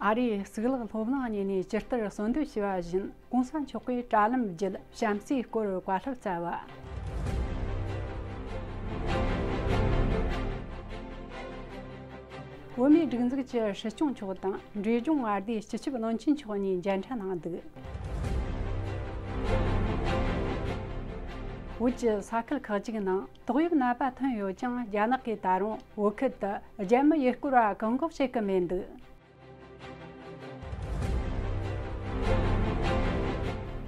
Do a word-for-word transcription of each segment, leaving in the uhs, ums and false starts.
ཨ་རིའི་གཙུག་ལག་སློབ་གླིང་གཉིས་ནས་ཇི་ལྟར་གསོལ་འདེབས་ཞུས་པ་བཞིན། གོང་ས་མཆོག་གིས་དྲ་ལམ་བརྒྱུད་བྱམས་བརྩེའི་སྐོར་བཀའ་སློབ་སྩལ་བ། བོད་མིའི་སྒྲིག་འཛུགས་ཀྱི་སྲིད་སྐྱོང་མཆོག་དང་འབྲས་ལྗོངས་མངའ་སྡེའི་སྤྱི་ཁྱབ་བློན་ཆེན་མཆོག་གཉིས་མཇལ་འཕྲད་གནང་འདུག་བོད་ཀྱི་ས་ཁུལ་ཁག་ཅིག་ནང་ཏོག་དབྱིབས་ནད་པ་ཐོན་ཡོད་ཀྱང་། རྒྱ་ནག་གིས་ད་རུང་བོད་ཁུལ་དུ་རྒྱ་མི་ཡུལ་སྐོར་བ་བཀག་འགོག་བྱེད་ཀྱི་མེད་འདུག་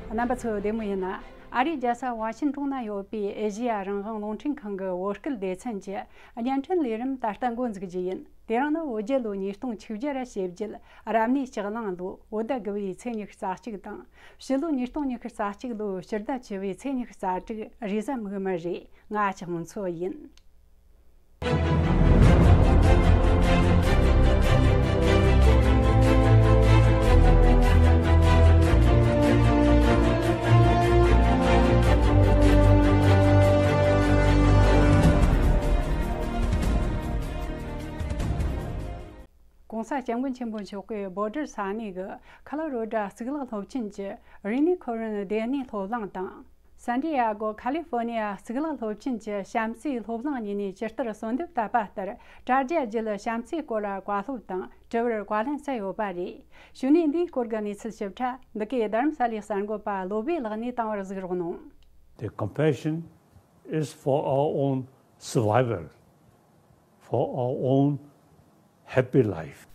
རྣམ་པ་ཚོ་བདེ་མོ་ཡིན་ན། ཨ་རིའི་རྒྱལ་ས་ཝ་ཤིན་ཏོན་ན་ཡོད་པའི་ཨེ་ཤེ་ཡ་རང་དབང་རླུང་འཕྲིན་ཁང་གི་བོད་སྐད་སྡེ་ཚན་གྱི་བརྙན་འཕྲིན་ལས་རིམ་ད་ལྟ་འགོ་འཛུགས་རྒྱུ་ཡིན། དེ་རིང་ནི་བོད་རྒྱལ་ལོ་ཉིས་སྟོང་ཆིག་བརྒྱ་ར་ཞེ་བརྒྱད། རབ་གནས་ལྕགས་གླང་ལོ་བོད་ཟླ་དགུ་བའི་ཚེས་ཉི་ཤུ་རྩ་གཅིག་དང་། ཕྱི་ལོ་ཉིས་སྟོང་ཉི་ཤུ་རྩ་གཅིག་ལོའི་ཕྱི་ཟླ་བཅུ་བའི་ཚེས་ཉི་ཤུ་རྩ་དྲུག་རེས་གཟའ་མིག་དམར་རེད། ང་ལྕགས་མོ་མཚོ་ཡིན། གོང་ས་སྐྱབས་མགོན་ཆེན་པོ་མཆོག་གིས་བྷོ་ཌར་ས་གནས་ཀྱི་ཁ་ལོ་རོ་ཌ་གཙུག་ལག་སློབ་ཆེན་གྱི་རི་ནི་ཁོ་རན་སྡེ་སྣོད་སློབ་གླིང་དང་། སན་ཏི་ཡ་གོ་ཁ་ལི་ཧྥོ་ནི་ཡ་གཙུག་ལག་སློབ་ཆེན་གྱི་བྱམས་བརྩེའི་སློབ་གླིང་གཉིས་ནས་ཇི་ལྟར་གསོལ་འདེབས་བཏབ་པ་ལྟར། དྲ་རྒྱ་བརྒྱུད་བྱམས་བརྩེའི་སྐོར་ལ་བཀའ་སློབ་དང་དྲི་བར་བཀའ་ལན་སྩལ་ཡོད་པ་རེད། གཞུག་ནས་འདིའི་སྐོར་གྱི་གནས་ཚུལ་ཞིབ་ཕྲ་འདི་གའི་རྡ་རམ་ས་ལའི་གསར་འགོད་པ་བློ་བྷེ་ལགས་ནས་བཏང་བར་གཟིགས་རོགས་གནང་། The compassion is for our own survival, for our own happy life.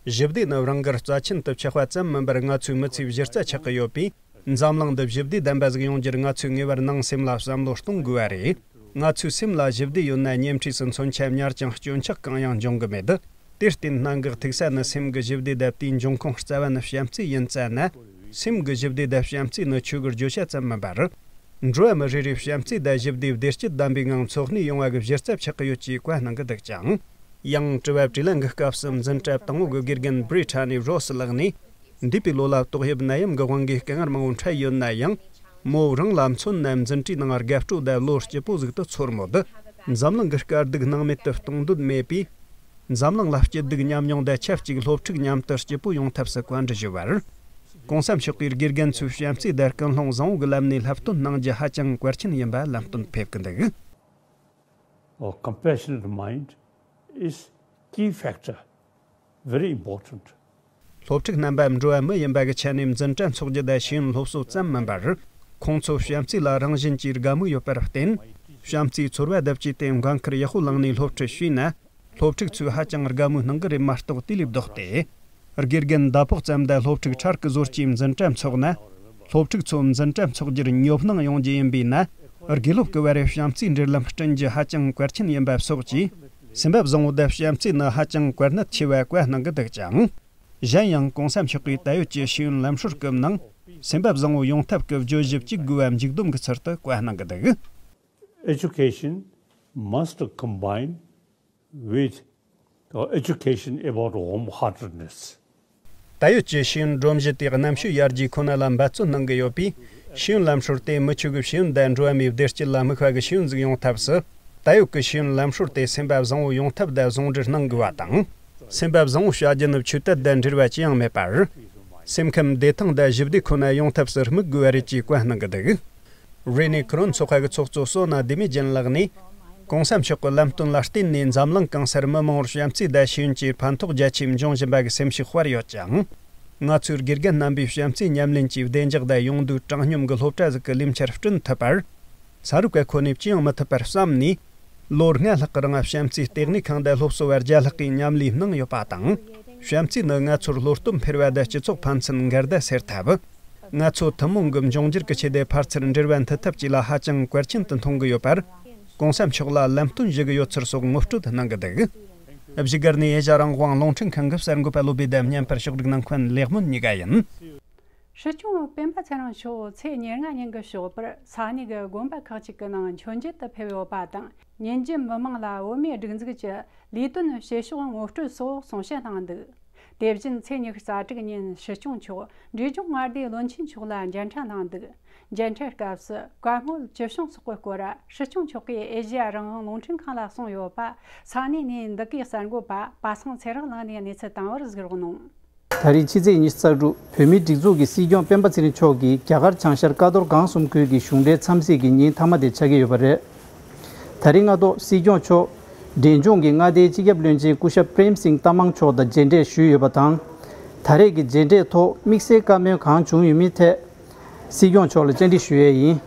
ཞི་བདེ་ནི་རང་དགར་རྩ་ཆེན་དུ་ཆགས་པ་ཙམ་མིན་པར། ང་ཚོའི་མི་ཚེའི་གཞི་རྩ་ཆགས་ཀྱི་ཡོད་པས། འཛམ་གླིང་འདི་ཞི་བདེ་ལྡན་པ་ཟིག་ཡོང་རྒྱུར། ང་ཚོས་ངེས་པར་ནང་སེམས་ལ་བསམ་བློ་གཏོང་དགོས་པ་རེད། ང་ཚོའི་སེམས་ལ་ཞི་བདེ་ཡོད་ན། ཉེ་འཁྲིས་སུ་མཚོན་ཆ་ཉར་ཀྱང་སྐྱོན་ཆག་གང་ཡང་འབྱུང་གི་མེད། དེར་བརྟེན་གནད་འགག་ཐུག་ས་ནི་སེམས་ཀྱི་ཞི་བདེ་དང་། དེའི་འབྱུང་ཁུངས་རྩ་བ་ནི་བྱམས་བརྩེ་ཡིན་བསམ་ན། སེམས་ཀྱི་ཞི་བདེ་དང་བྱམས་བརྩེ་ནི་ཆོས་ཀྱི་བརྗོད་བྱ་ཙམ་མིན་པར། འགྲོ་བ་མི་རེ་རེ་བྱམས་བརྩེ་དང་ཞི་བདེ་བདེ་སྐྱིད་ལྡན་པའི་ངང་འཚོ་གནས་ཡོང་བ་གི་གཞི་རྩ་ཆགས་ཀྱི་ཡོད་ཅེས་བཀའ་གནང་གི་འདུག་ཅིང་། ཡང་དྲི་བ་དྲིས་ལན་གྱི་སྐབས་སུ་འཛིན་གྲྭ་དང་པོ་གི་དགེ་རྒན་བྷི་རི་ཊ་ནི་རོ་སི་ལགས་ནས། འདས་པའི་ལོ་ལ་ཏོག་དབྱིབས་ནད་ཡམས་ཀྱི་དབང་གིས་དཀའ་ངལ་མང་པོ་འཕྲད་ཡོད་ན་ཡང་། མོ་རང་ལ་མཚོན་ན་འཛིན་གྲྭའི་ནང་དགའ་སྤྲོ་དང་བློ་སྐྱིད་པོ་ཟིག་ཏུ་ཚོར་མོད། འཛམ་གླིང་གི་དཀའ་སྡུག་སྣང་མེད་དུ་གཏོང་འདོད་མེད་པས། འཛམ་གླིང་ལ་སྐྱིད་སྡུག་མཉམ་མྱོང་དང་ཆབས་ཅིག་སློབ་ཕྲུག་མཉམ་དུ་སྐྱིད་པོ་ཡོང་ཐབས་སུ་བཀའ་འདྲི་ཞུ་བར། གོང་ས་མཆོག་གིས་དགེ་རྒན་ཚོས་བྱམས་བརྩེ་དང་ཀུན་སློང་བཟང་བོ་གི་ལམ་ནས་སློབ་སྟོན་གནང་རྒྱུ་ཧ་ཅང་གལ་ཆེན་ཡིན་པ་ལམ་སྟོན་ཕེབས་ཀྱི་འདུག Our compassionate mind is key factor, very important. སློབ་ཕྲུག་རྣམ་པ་འགྲོ་བ་མི་ཡིན་པ་གི་ཆ་ནས་འཛིན་གྲྭ་འཚོགས་རྒྱུ་དང་ཤེས་ཡོན་སློབ་གསོ་ཙམ་མིན་པར། ཁོང་ཚོ་བྱམས་བརྩེ་ལ་རང་བཞིན་གྱིས་དགའ་མོས་ཡོད་པར་བརྟེན། བྱམས་བརྩེའི་ཚོར་བ་དང་བཅས་ཏེ་འགན་ཁུར་ཡག་པོ་བླངས་ནས་སློབ་ཁྲིད་བྱས་ན། སློབ་ཕྲུག་ཚོས་ཧ་ཅང་དགའ་མོས་གནང་གི་རེད་མ་གཏོགས། དེ་ལས་ལྡོག་སྟེ། དགེ་རྒན་ཟླ་ཕོགས་ཙམ་དང་སློབ་ཕྲུག་ཕྲུ་གུ་ཟོར་གྱིས་འཛིན་གྲྭ་འཚོགས་ན། སློབ་ཕྲུག་ཚོ་འཛིན་གྲྭ་འཚོགས་རྒྱུར་ཉོབ་སྣང་ཡོང་རྒྱུ་ཡིན་པས་ན། དགེ་སློབ་ཀྱི་བར་བྱམས་བརྩེའི་འབྲེལ་ལམ་བསྐྲུན་རྒྱུ་ཧ་ཅང་གལ་ཆེན་ཡིན་པ་སོགས་ཀྱིས། སེམས་པ་བཟང་བོ་དང་བྱམས་བརྩེ་ནི་ཧ་ཅང་གལ་གནད་ཆེ་བ་བཀའ་གནང་གི་འདུག་ཅིང་། གཞན་ཡང་གོང་ས་མཆོག་གིས་ད་ཡོད་ཀྱི་ཤེས་ཡོན་ལམ་སྲོལ་སྐབས་ནང་། སེམས་པ་བཟང་བོ་ཡོང་ཐབས་ཀྱི་བརྗོད་གཞི་གཅིག་དགོས་པ་མཇུག་བསྡོམས་ཀྱི་ཚུལ་དུ་བཀའ་གནང་གི་འདུག Education must combine with, uh, education about warm heartedness. ད་ཡོད་ཀྱི་ཤེས་ཡོན་སྒྲོམ་གཞི་དེ་རྣམ་དཔྱོད་ཡར་རྒྱས་ཁོ་ན་ལ་འབད་བརྩོན་གནང་གི་ཡོད་པས། ཤེས་ཡོན་ལམ་སྲོལ་དེ་མི་ཆོས་ཀྱི་ཤེས་ཡོན་དང་འགྲོ་བ་མིའི་བདེ་སྐྱིད་ལ་དམིགས་པ་གི་ཤེས་ཡོན་ཟིག་ཡོང་ཐབས་སུ། ད་ཡོད་ཀྱི་ཤེས་ཡོན་ལམ་སྲོལ་དེ་སེམས་པ་བཟང་བོ་ཡོང་ཐབས་དང་ཟུང་འབྲེལ་གནང་དགོས་པ་དང་། སེམས་པ་བཟང་བོ་བྱ་རྒྱུ་ནི་ཆོས་དད་དང་འབྲེལ་བ་ཅི་ཡང་མེད་པར། སེམས་ཁམས་བདེ་ཐང་དང་ཞི་བདེ་ཁོ་ན་ཡོང་ཐབས་སུ་དམིགས་དགོས་པ་རེད་ཅེས་བཀའ་གནང་གི་འདུག་རེ་ནི་ཁུ་རོན་ཚོགས་ཁག་གི་ཚོགས་གཙོ་སོ་ན་དི་མི་ཇན་ལགས་ནས། གོང་ས་མཆོག་གི་ལམ་སྟོན་ལ་བརྟེན་ནས་འཛམ་གླིང་གང་སར་མི་མང་བོར་བྱམས་བརྩེ་དང་ཤེས་ཡོན་གྱི་ཕན་ཐོགས་རྒྱ་ཆེ་འབྱུང་བཞིན་པ་གི་སེམས་ཤུགས་སྤར་ཡོད་ཅིང་། ང་ཚོའི་དགེ་རྒན་རྣམ་པས་བྱམས་བརྩེའི་ཉམས་ལེན་གྱི་བདེ་འཇགས་དང་ཡོང་སྡོད་དྲང་སྙོམས་ཀྱི་སློབ་གྲྭ་ཟིག་གི་ལས་འཆར་བསྐྲུན་ཐུབ་པར། ས་རུབ་ཀ་ཁོ་ནས་ཅི་ཡང་མི་ཐུབ་པར་བསམ་ནས། ལོ་ལྔ་ལྷག་གི་རིང་བྱམས་བརྩེའི་ལྟེ་གནས་ཁང་དང་སློབ་གསོ་བ་བརྒྱ་ལྷག་གིས་མཉམ་ལས་གནང་ཡོད་པ་དང་། བྱམས་བརྩེ་ནི་ང་ཚོར་བློ་སྟོབས་འཕེར་བ་དང་སྤྱི་ཚོགས་ཕན་ཚུན་འགལ་ཟླ་སེལ་ཐབས། ང་ཚོ་ཐུན་མོང་གི་འབྱུང་འགྱུར་གྱི་ཆེད་དུ་ཕར་ཚུར་འབྲེལ་བ་མཐུད་ཐབས་བཅས་ལ་ཧ་ཅང་གལ་ཆེན་དུ་མཐོང་གི་ཡོད་པར། གོང་ས་མཆོག་ལ་ལམ་སྟོན་ཞུ་གི་ཡོད་ཚུལ་སོགས་ངོ་སྤྲོད་གནང་གི་འདུག་བཞུགས་སྒར་ནས་ཨེ་ཤ་རང་དབང་རླུང་འཕྲིན་ཁང་གི་གསར་འགོད་པ་བློ་བྷེ་དང་བརྙན་པར་ཕྱོགས་སྒྲིག་གནང་མཁན་ལེགས་སྨོན་གཉིས་ཀ་ཡིན། སྲིད་སྐྱོང་སྤེན་པ་ཚེ་རིང་མཆོག་ཚེས་ཉེར་ལྔ་ཉིན་གྱི་ཞོགས་པར་ས་གནས་ཀྱི་དགོན་པ་ཁག་ཅིག་གི་ནང་མཆོད་མཇལ་དུ་ཕེབས་ཡོད་པ་དང་། ཉིན་རྒྱུན་མི་མང་ལ་བོད་མིའི་སྒྲིག་འཛུགས་ཀྱི་ལས་དོན་བྱེད་ཕྱོགས་ངོ་སྤྲོད་སོགས་གསུང་བཤད་གནང་འདུག་དེ་བཞིན་ཚེས་ཉི་ཤུ་རྩ་དྲུག་ཉིན་སྲིད་སྐྱོང་མཆོག་འབྲས་ལྗོངས་མངའ་སྡེའི་བློན་ཆེན་མཆོག་ལ་མཇལ་འཕྲད་གནང་འདུག་མཇལ་འཕྲད་སྐབས་སུ་བཀའ་མོལ་ཅི་བྱུང་སོགས་ཀྱི་སྐོར་སྲིད་སྐྱོང་མཆོག་གིས་ཨེ་ཤེ་ཡ་རང་དབང་རླུང་འཕྲིན་ཁང་ལ་གསུངས་ཡོད་པ། ས་གནས་ནས་འདི་གའི་གསར་འགོད་པ་པ་སངས་ཚེ་རིང་ལགས་ནས་གནས་ཚུལ་བཏང་བར་གཟིགས་རོགས་གནང་། ད་རེས་ཕྱི་ཚེས་ཉི་ཤུ་རྩ་དྲུག་བོད་མིའི་སྒྲིག་འཛུགས་ཀྱི་སྲིད་སྐྱོང་སྤེན་པ་ཚེ་རིང་མཆོག་གིས་རྒྱ་གར་བྱང་ཤར་ཀ་རྡོར་སྒང་གསུམ་ཁུལ་གྱི་གཞུང་འབྲེལ་འཚམས་གཟིགས་ཀྱི་ཉིན་མཐའ་མ་དེ་ཆགས་ཀྱི་ཡོད་པ་རེད། ད་རེས་སྔ་དྲོ་སྲིད་སྐྱོང་མཆོག་འབྲས་ལྗོངས་ཀྱི་མངའ་སྡེའི་སྤྱི་ཁྱབ་བློན་ཆེན་སྐུ་ཞབས་པྲེམ་སིང་ཏ་མང་མཆོག་དང་མཇལ་འཕྲད་ཞུས་ཡོད་པ་དང་། ད་རེས་ཀྱི་མཇལ་འཕྲད་ཐོག་དམིགས་བསལ་བཀའ་མོལ་གང་བྱུང་ཡོད་མེད་ཐད། སྲིད་སྐྱོང་མཆོག་ལ་བཅར་འདྲི་ཞུ་ཡས་ཡིན།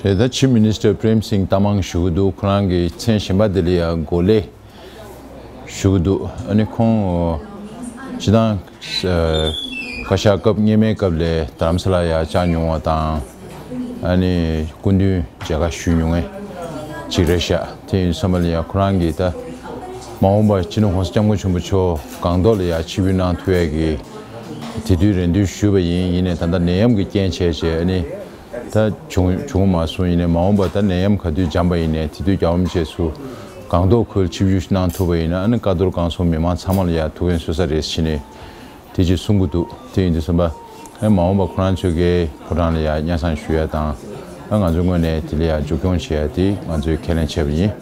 རེད། ད་ཕྱི་མི་ནི་སི་ཊར་པྲེམ་སིང་ཏ་མང་ཞུ་གི་འདུག་ཁོ་རང་གི་མཚན་གཞན་པ་དེ་ལ་ཡང་གོ་ལེ་ཞུ་གི་འདུག་ཨ་ནི་ཁོང་སྤྱི་བཏང་བཀའ་ཤག་སྐབས་སྔོན་མའི་སྐབས་ལ་རྡ་རམ་ས་ལ་ཡར་བཅར་མྱོང་བ་དང་། ཨ་ནི་སྐུ་མདུན་མཇལ་ཁ་ཞུས་མྱོང་མཁན་ཅིག་རེད་ཤག་དེ་ཡིན་ཙམ་པ་ལ་ཡང་ཁོ་རང་གིས་ད་མ་འོངས་པར་སྤྱི་ནོར་༸གོང་ས་༸སྐྱབས་མགོན་ཆེན་པོ་མཆོག་སྒང་ཏོག་ལ་ཡར་ཆིབས་བསྒྱུར་གནང་ཐུབ་ཡས་ཀྱི་དེ་དུས་རེ་འདུན་ཞུས་པ་ཡིན། ཡིན་ནའི་ད་ལྟ་ནད་ཡམས་ཀྱི་རྐྱེན་བྱས་བྱས་ཨ་ནི་ད་བྱུང་བྱུང་མ་སོང་། ཡིན་ནའི་མ་འོངས་པ་ད་ནད་ཡམས་ག་དུས་འཇམ་པ་ཡིན་ནའི་དེ་དུས་རྒྱལ་བ་རིན་པོ་ཆེ་ཚུར་སྒང་ཏོག་ཁུལ་ཆིབས་བསྒྱུར་གནང་ཐུབ་པ་ཡིན་ན་ཨ་ནི་ཀ་རྡོར་སྒང་གསུམ་མི་མང་ཚང་མ་ལ་ཡར་ཐུགས་ཕན་གསོས་ས་རེད་ཟེར་ནས། དེ་ཅིག་གསུང་གི་འདུག་དེ་ཡིན་དུས་ཙམ་པ། ཨེ་མ་འོངས་པ་ཁོ་རང་ཚོའི་གི་ཕོ་བྲང་ལ་ཡང་སྙན་སེང་ཞུ་ཡ་དང་། ཨ་ང་ཚོའི་ངོས་ནས་དེ་ལ་ཡང་མཇུག་སྐྱོང་བྱེད་ཡ་དེ་ང་ཚོས་ཁས་ལེན་བྱས་པ་ཡིན།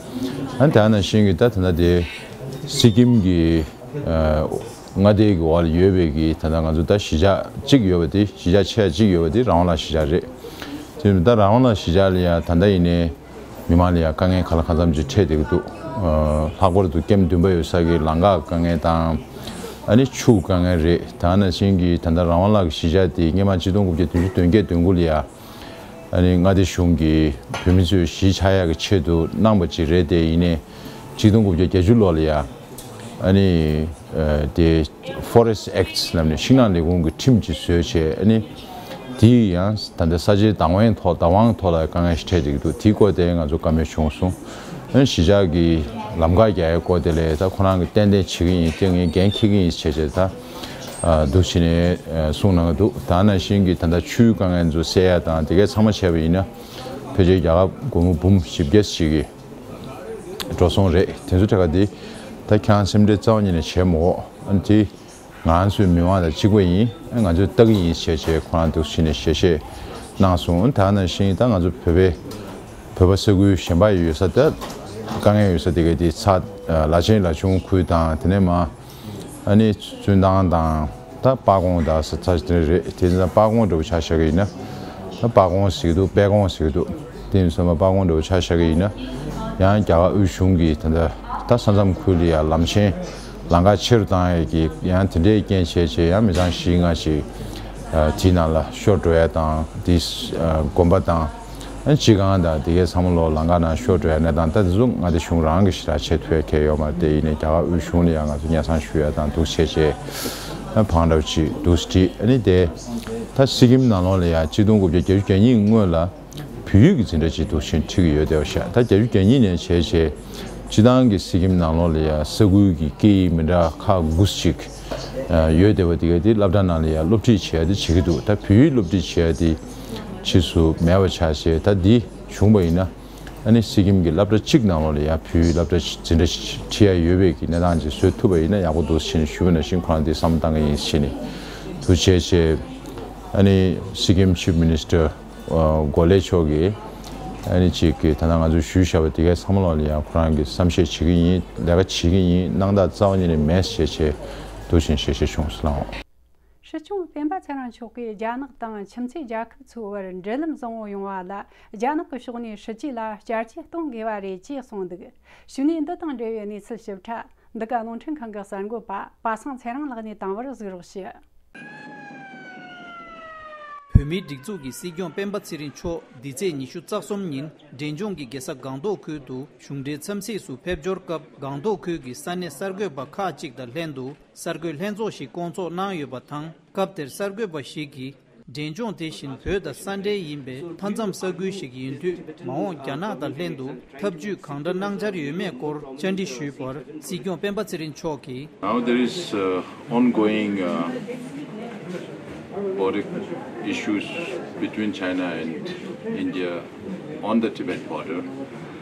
ཨ་དེ་ནང་བཞིན་གྱི་ད་ད་ལྟ་དེ་སི་ཀིམ་གྱི་ཨ་མངའ་སྡེ་གི་འོག་ལ་ཡོད་པའི་གི་ད་ལྟ་ང་ཚོ་ད་གཞིས་ཆགས་གཅིག་ཡོད་པ་དེ་གཞིས་ཆགས་ཆེ་ཡ་གཅིག་ཡོད་པ་དེ་རང་དབང་ལ་གཞིས་ཆགས་རེད། དེ་ད་རང་དབང་ལ་གཞིས་ཆགས་ལ་ཡང་ད་ལྟ་ཡིན་ནའི། མི་མང་ལ་ཡང་དཀའ་ངལ་གང་ལ་གང་འཚམ་ཅིག་འཕྲད་བསྡད་ཀྱི་འདུག་ཨ་ལྷག་པར་དུ་ཀེམ་བདུན་པ་ཡོད་ས་གི་ལམ་ཁ་དཀའ་ངལ་དང་། ཨ་ནི་ཆུ་དཀའ་ངལ་རེད། ད་ནང་བཞིན་གྱི་ད་ལྟ་རང་དབང་ལགས་ཀྱི་གཞིས་ཆགས་དེ་སྔོན་མ་ཆིག་སྟོང་དགུ་བརྒྱ་བདུན་ཅུ་དོན་བརྒྱད་དོན་དགུ་ལ་ཡང་ཨ་ནི་མངའ་སྡེ་གཞུང་གིས་བོད་མི་ཚོའི་གཞིས་ཆགས་ཡག་གི་ཆེད་དུ་གནང་བ་ཅིག་རེད་དེ། ཡིན་ནའི་ཆིག་སྟོང་དགུ་བརྒྱ་བརྒྱད་ཅུ་ལོ་ལ་ཡང་ཨ་ནི། ཨ་དེ་Forest Act ལབ་ནས་ཤིང་ནགས་ལས་ཁུངས་ཀྱི་ཁྲིམས་ཀྱིས་བཟོས་བྱས་ཨ་ནི། དེ་ཡང་ད་ལྟ་ས་ཆའི་བདག་དབང་ཐོག་བདག་དབང་ཐོག་ལ་དཀའ་ངལ་ཞིག་འཕྲད་བསྡད་ཀྱི་འདུག་དེའི་སྐོར་དེ་ང་ཚོ་བཀའ་མོལ་བྱུང་སོང་། ཨ་ནི་གཞིས་ཆགས་ཀྱི་ལམ་ཁ་རྒྱག་ཡའི་སྐོར་དེ་ལ་ད་ཁོ་རང་གིས་ཏན་ཏན་བྱེད་ཀྱི་ཡིན། དེ་ངས་འགན་འཁྱེར་གྱི་ཡིན་ཟེར་བྱས་ད་ཨ་འདུག་བྱས་ནས་ཨ་གསུངས་གནང་གི་འདུག་ད་ནང་བཞིན་གྱི་ད་ལྟ་ཆུའི་དཀའ་ངལ་ཚོ་སེལ་ཡ་དང་དེ་གས་ཚང་མ་བྱས་པ་ཡིན་ན་ཕལ་ཆེར་རྒྱལ་ཁབ་སྒོར་མོ་འབུམ་བཞི་བརྒྱ་ཞིག་གི་འགྲོ་སོང་རེད། དེ་ཚོ་ཐད་ཀ་དེ་ད་ཁྱེད་རང་སེམས་ཁྲལ་རྩ་བ་ཉིད་ནས་བྱེད་མི་དགོས། ཨ་ནི་དེ་ང་ཚོའི་མི་མང་དང་གཅིག་པ་ཡིན། ཨ་ང་ཚོས་ལྟ་གི་ཡིན་ཞེས་བྱས་ཁོ་རང་འདུག་ཕྱིན་ནས་ཞལ་བཞེས་གནང་སོང་། ད་ནང་བཞིན་ད་ང་ཚོ་བོད་པའི་བོད་པ་ས་ཁུལ་གཞན་པ་ཡོད་ས་ད་དཀའ་ངལ་ཡོད་ས་དེ་ག་དེ་ཚ་ལ་ཆེན་ལ་ཆུང་ཁུལ་དང་དེ་ནས་མ། ཨ་ནི་ཙུན་ཐང་དང་ད་སྤ་གོང་དང་ས་ཚ་དེ་རེད། དེ་ཚོ་སྤ་གོང་འདྲ་པོ་ཆ་བཞག་གི་ཡིན་ན་ད་སྤ་གོང་ཟེར་གི་འདུག་པད་གོང་ཟེར་གི་འདུག་དེ་ཡིན་ཙང་སྤ་གོང་འདྲ་པོ་ཆ་བཞག་གི་ཡིན་ན་ཡང་རྒྱ་གར་དབུས་གཞུང་གིས་ད་ལྟ་ད་ས་མཚམས་ཁུལ་ལ་ཡང་ལམ་ཆེན་ལམ་ཁ་ཆེ་རུ་བཏང་ཡས་ཀྱི་ཡང་དེ་འདྲའི་རྐྱེན་བྱས་བྱས་ཡང་མི་ཚང་བཞི་ལྔ་ཞིག་དེའི་ནང་ལ་ཤོར་འགྲོ་ཡས་དང་དེ་དགོན་པ་དང་། སྤྱི་ཁང་དང་དེ་གའི་ཚང་མ་ལོ་ལམ་ཁ་ནང་ཤོར་འགྲོ་ཡ་གནས་སྟངས་ད་དེ་ཚོ་མངའ་སྡེ་གཞུང་རང་གི་ཞེ་དྲག་བྱེད་ཐུབ་ཡ་གལ་ཡོད་མ་རེད། དེ་ཡིན་ནའི་རྒྱ་གར་དབུས་གཞུང་ལ་ཡང་ང་ཚོ་སྙན་སེང་ཞུ་ཡ་དང་འདུག་བྱས་བྱས་བང་འདྲ་བོ་ཅིག་འདུག་སེ་བྲིས། ཨ་ནི་དེ་ད་སི་ཀིམ་ནང་ལོགས་ལ་ཡང་ཆིག་སྟོང་དགུ་བརྒྱ་བརྒྱད་ཅུ་གྱ་གཉིས་སྔོན་ལ་བོད་ཡིག་གི་འཛིན་གྲྭ་ཅིག་འདུག་སེ་ཁྲིད་ཀྱི་ཡོད་བསྡད་པ་ཤག་ད་བརྒྱད་ཅུ་གྱ་གཉིས་ནས་བྱས་བྱས་སྤྱི་བཏང་གི་སི་ཀིམ་ནང་ལོགས་ལ་ཡང་ས་ཁུལ་གྱི་སྐད་ཡིག་མི་འདྲ་ཁག་དགུ་ཅིག་ཡོད་བསྡད་པ་དེ་ག་དེ་སློབ་གྲྭ་ནང་ལ་ཡང་སློབ་ཁྲིད་བྱས་ཏེ་བྱེད་ཀྱི་འདུག་ད་བོད་ཡིག་སློབ་ཁྲིད་བྱས་ཏེ་ཕྱིས་སུ་མེད་པ་ཆགས་བྱས། ད་འདི་བྱུང་བ་ཡིན་ན་ཨ་ནི་སི་ཀིམ་གྱི་སློབ་གྲྭ་གཅིག་ནང་ལོགས་ལ་ཡང་བོད་ཡིག་སློབ་གྲྭ་འཛིན་གྲྭ་ཁྲིད་ཡ་ཡོད་པའི་གི་གནས་སྟངས་ཅིག་བཟོ་ཐུབ་པ་ཡིན་ན་ཡག་པོ་འདུག་ཟེར་ནས་ཞུས་པ་ནང་བཞིན་ཁོ་རང་འདི་བསམ་བློ་བཏང་གི་ཡིན་ཟེར་ནས་འདུག་བྱས་བྱས་ཨ་ནི་སི་ཀིམ་ཆིབ་མི་ནི་སི་ཊར་གོ་ལེ་མཆོག་གིས་ཨ་ནི་ཅིག་གི་ད་ལྟ་ང་ཚོས་ཞུས་བཞག་པ་དེ་གའི་བསམ་བློ་ལ་ཡང་ཁོ་རང་གིས་བསམ་ཤེས་བྱེད་ཀྱི་ཡིན། ལས་ཀ་བྱེད་ཀྱི་ཡིན། སྣང་དག་རྩ་བ་ཉིད་ནས་མེད་ཅེས་བྱས་འདུག་ཅིང་ཞལ་བཞེས་བྱུང་ཟེར་ལགས། སྲིད་སྐྱོང་སྤེན་པ་ཚེ་རིང་མཆོག་གིས་རྒྱ་ནག་དང་ཁྱིམ་མཚེས་རྒྱལ་ཁབ་ཚོའི་བར་འབྲེལ་ལམ་བཟང་བོ་ཡོང་བ་ལ་རྒྱ་ནག་གི་ཕྱོགས་ནས་སྲིད་ཇུས་ལ་བསྐྱར་བཅོས་གཏོང་དགོས་པ་རེད་ཅེས་གསུངས་འདུག་ཞུ་ནས་འདི་དང་འབྲེལ་བའི་གནས་ཚུལ་ཞིབ་ཕྲ་འདི་ག་རླུང་འཕྲིན་ཁང་གི་གསར་འགོད་པ་པ་སངས་ཚེ་རིང་ལགས་ནས་དང་པོར་གཟིགས་རོགས་ཞུ། བོད་མིའི་སྒྲིག་འཛུགས་ཀྱི་སྲིད་སྐྱོང་སྤེན་པ་ཚེ་རིང་མཆོག་འདི་ཚེས་ཉི་ཤུ་རྩ་གསུམ་ཉིན་འབྲས་ལྗོངས་ཀྱི་རྒྱལ་ས་སྒང་ཏོག་ཁུལ་དུ་གཞུང་འབྲེལ་འཚམས་གཟིགས་སུ་ཕེབས་འབྱོར་སྐབས་སྒང་ཏོག་ཁུལ་གྱི་ས་གནས་གསར་འགོད་པ་ཁག་ཅིག་དང་ལྷན་དུ་གསར་འགོད་ལྷན་ཚོགས་ཤིག་བསྐོང་ཚོགས་གནང་ཡོད་པ་དང་། སྐབས་དེར་གསར་འགོད་པ་ཞིག་གིས་འབྲས་ལྗོངས་དེ་བཞིན་བོད་དང་ས་འབྲེལ་ཡིན་པའི་མཐའ་མཚམས་ས་ཁུལ་ཞིག་ཡིན་དུས་མ་འོངས་རྒྱ་ནག་དང་ལྷན་དུ་འཐབ་ཇུས་གང་འདྲ་གནང་འཆར་ཡོད་མེད་སྐོར་བཅར་འདྲི་ཞུས་པར་སྲིད་སྐྱོང་སྤེན་པ་ཚེ་རིང་མཆོག་གིས། Now there is uh, ongoing uh, border issues between China and India on the Tibet border.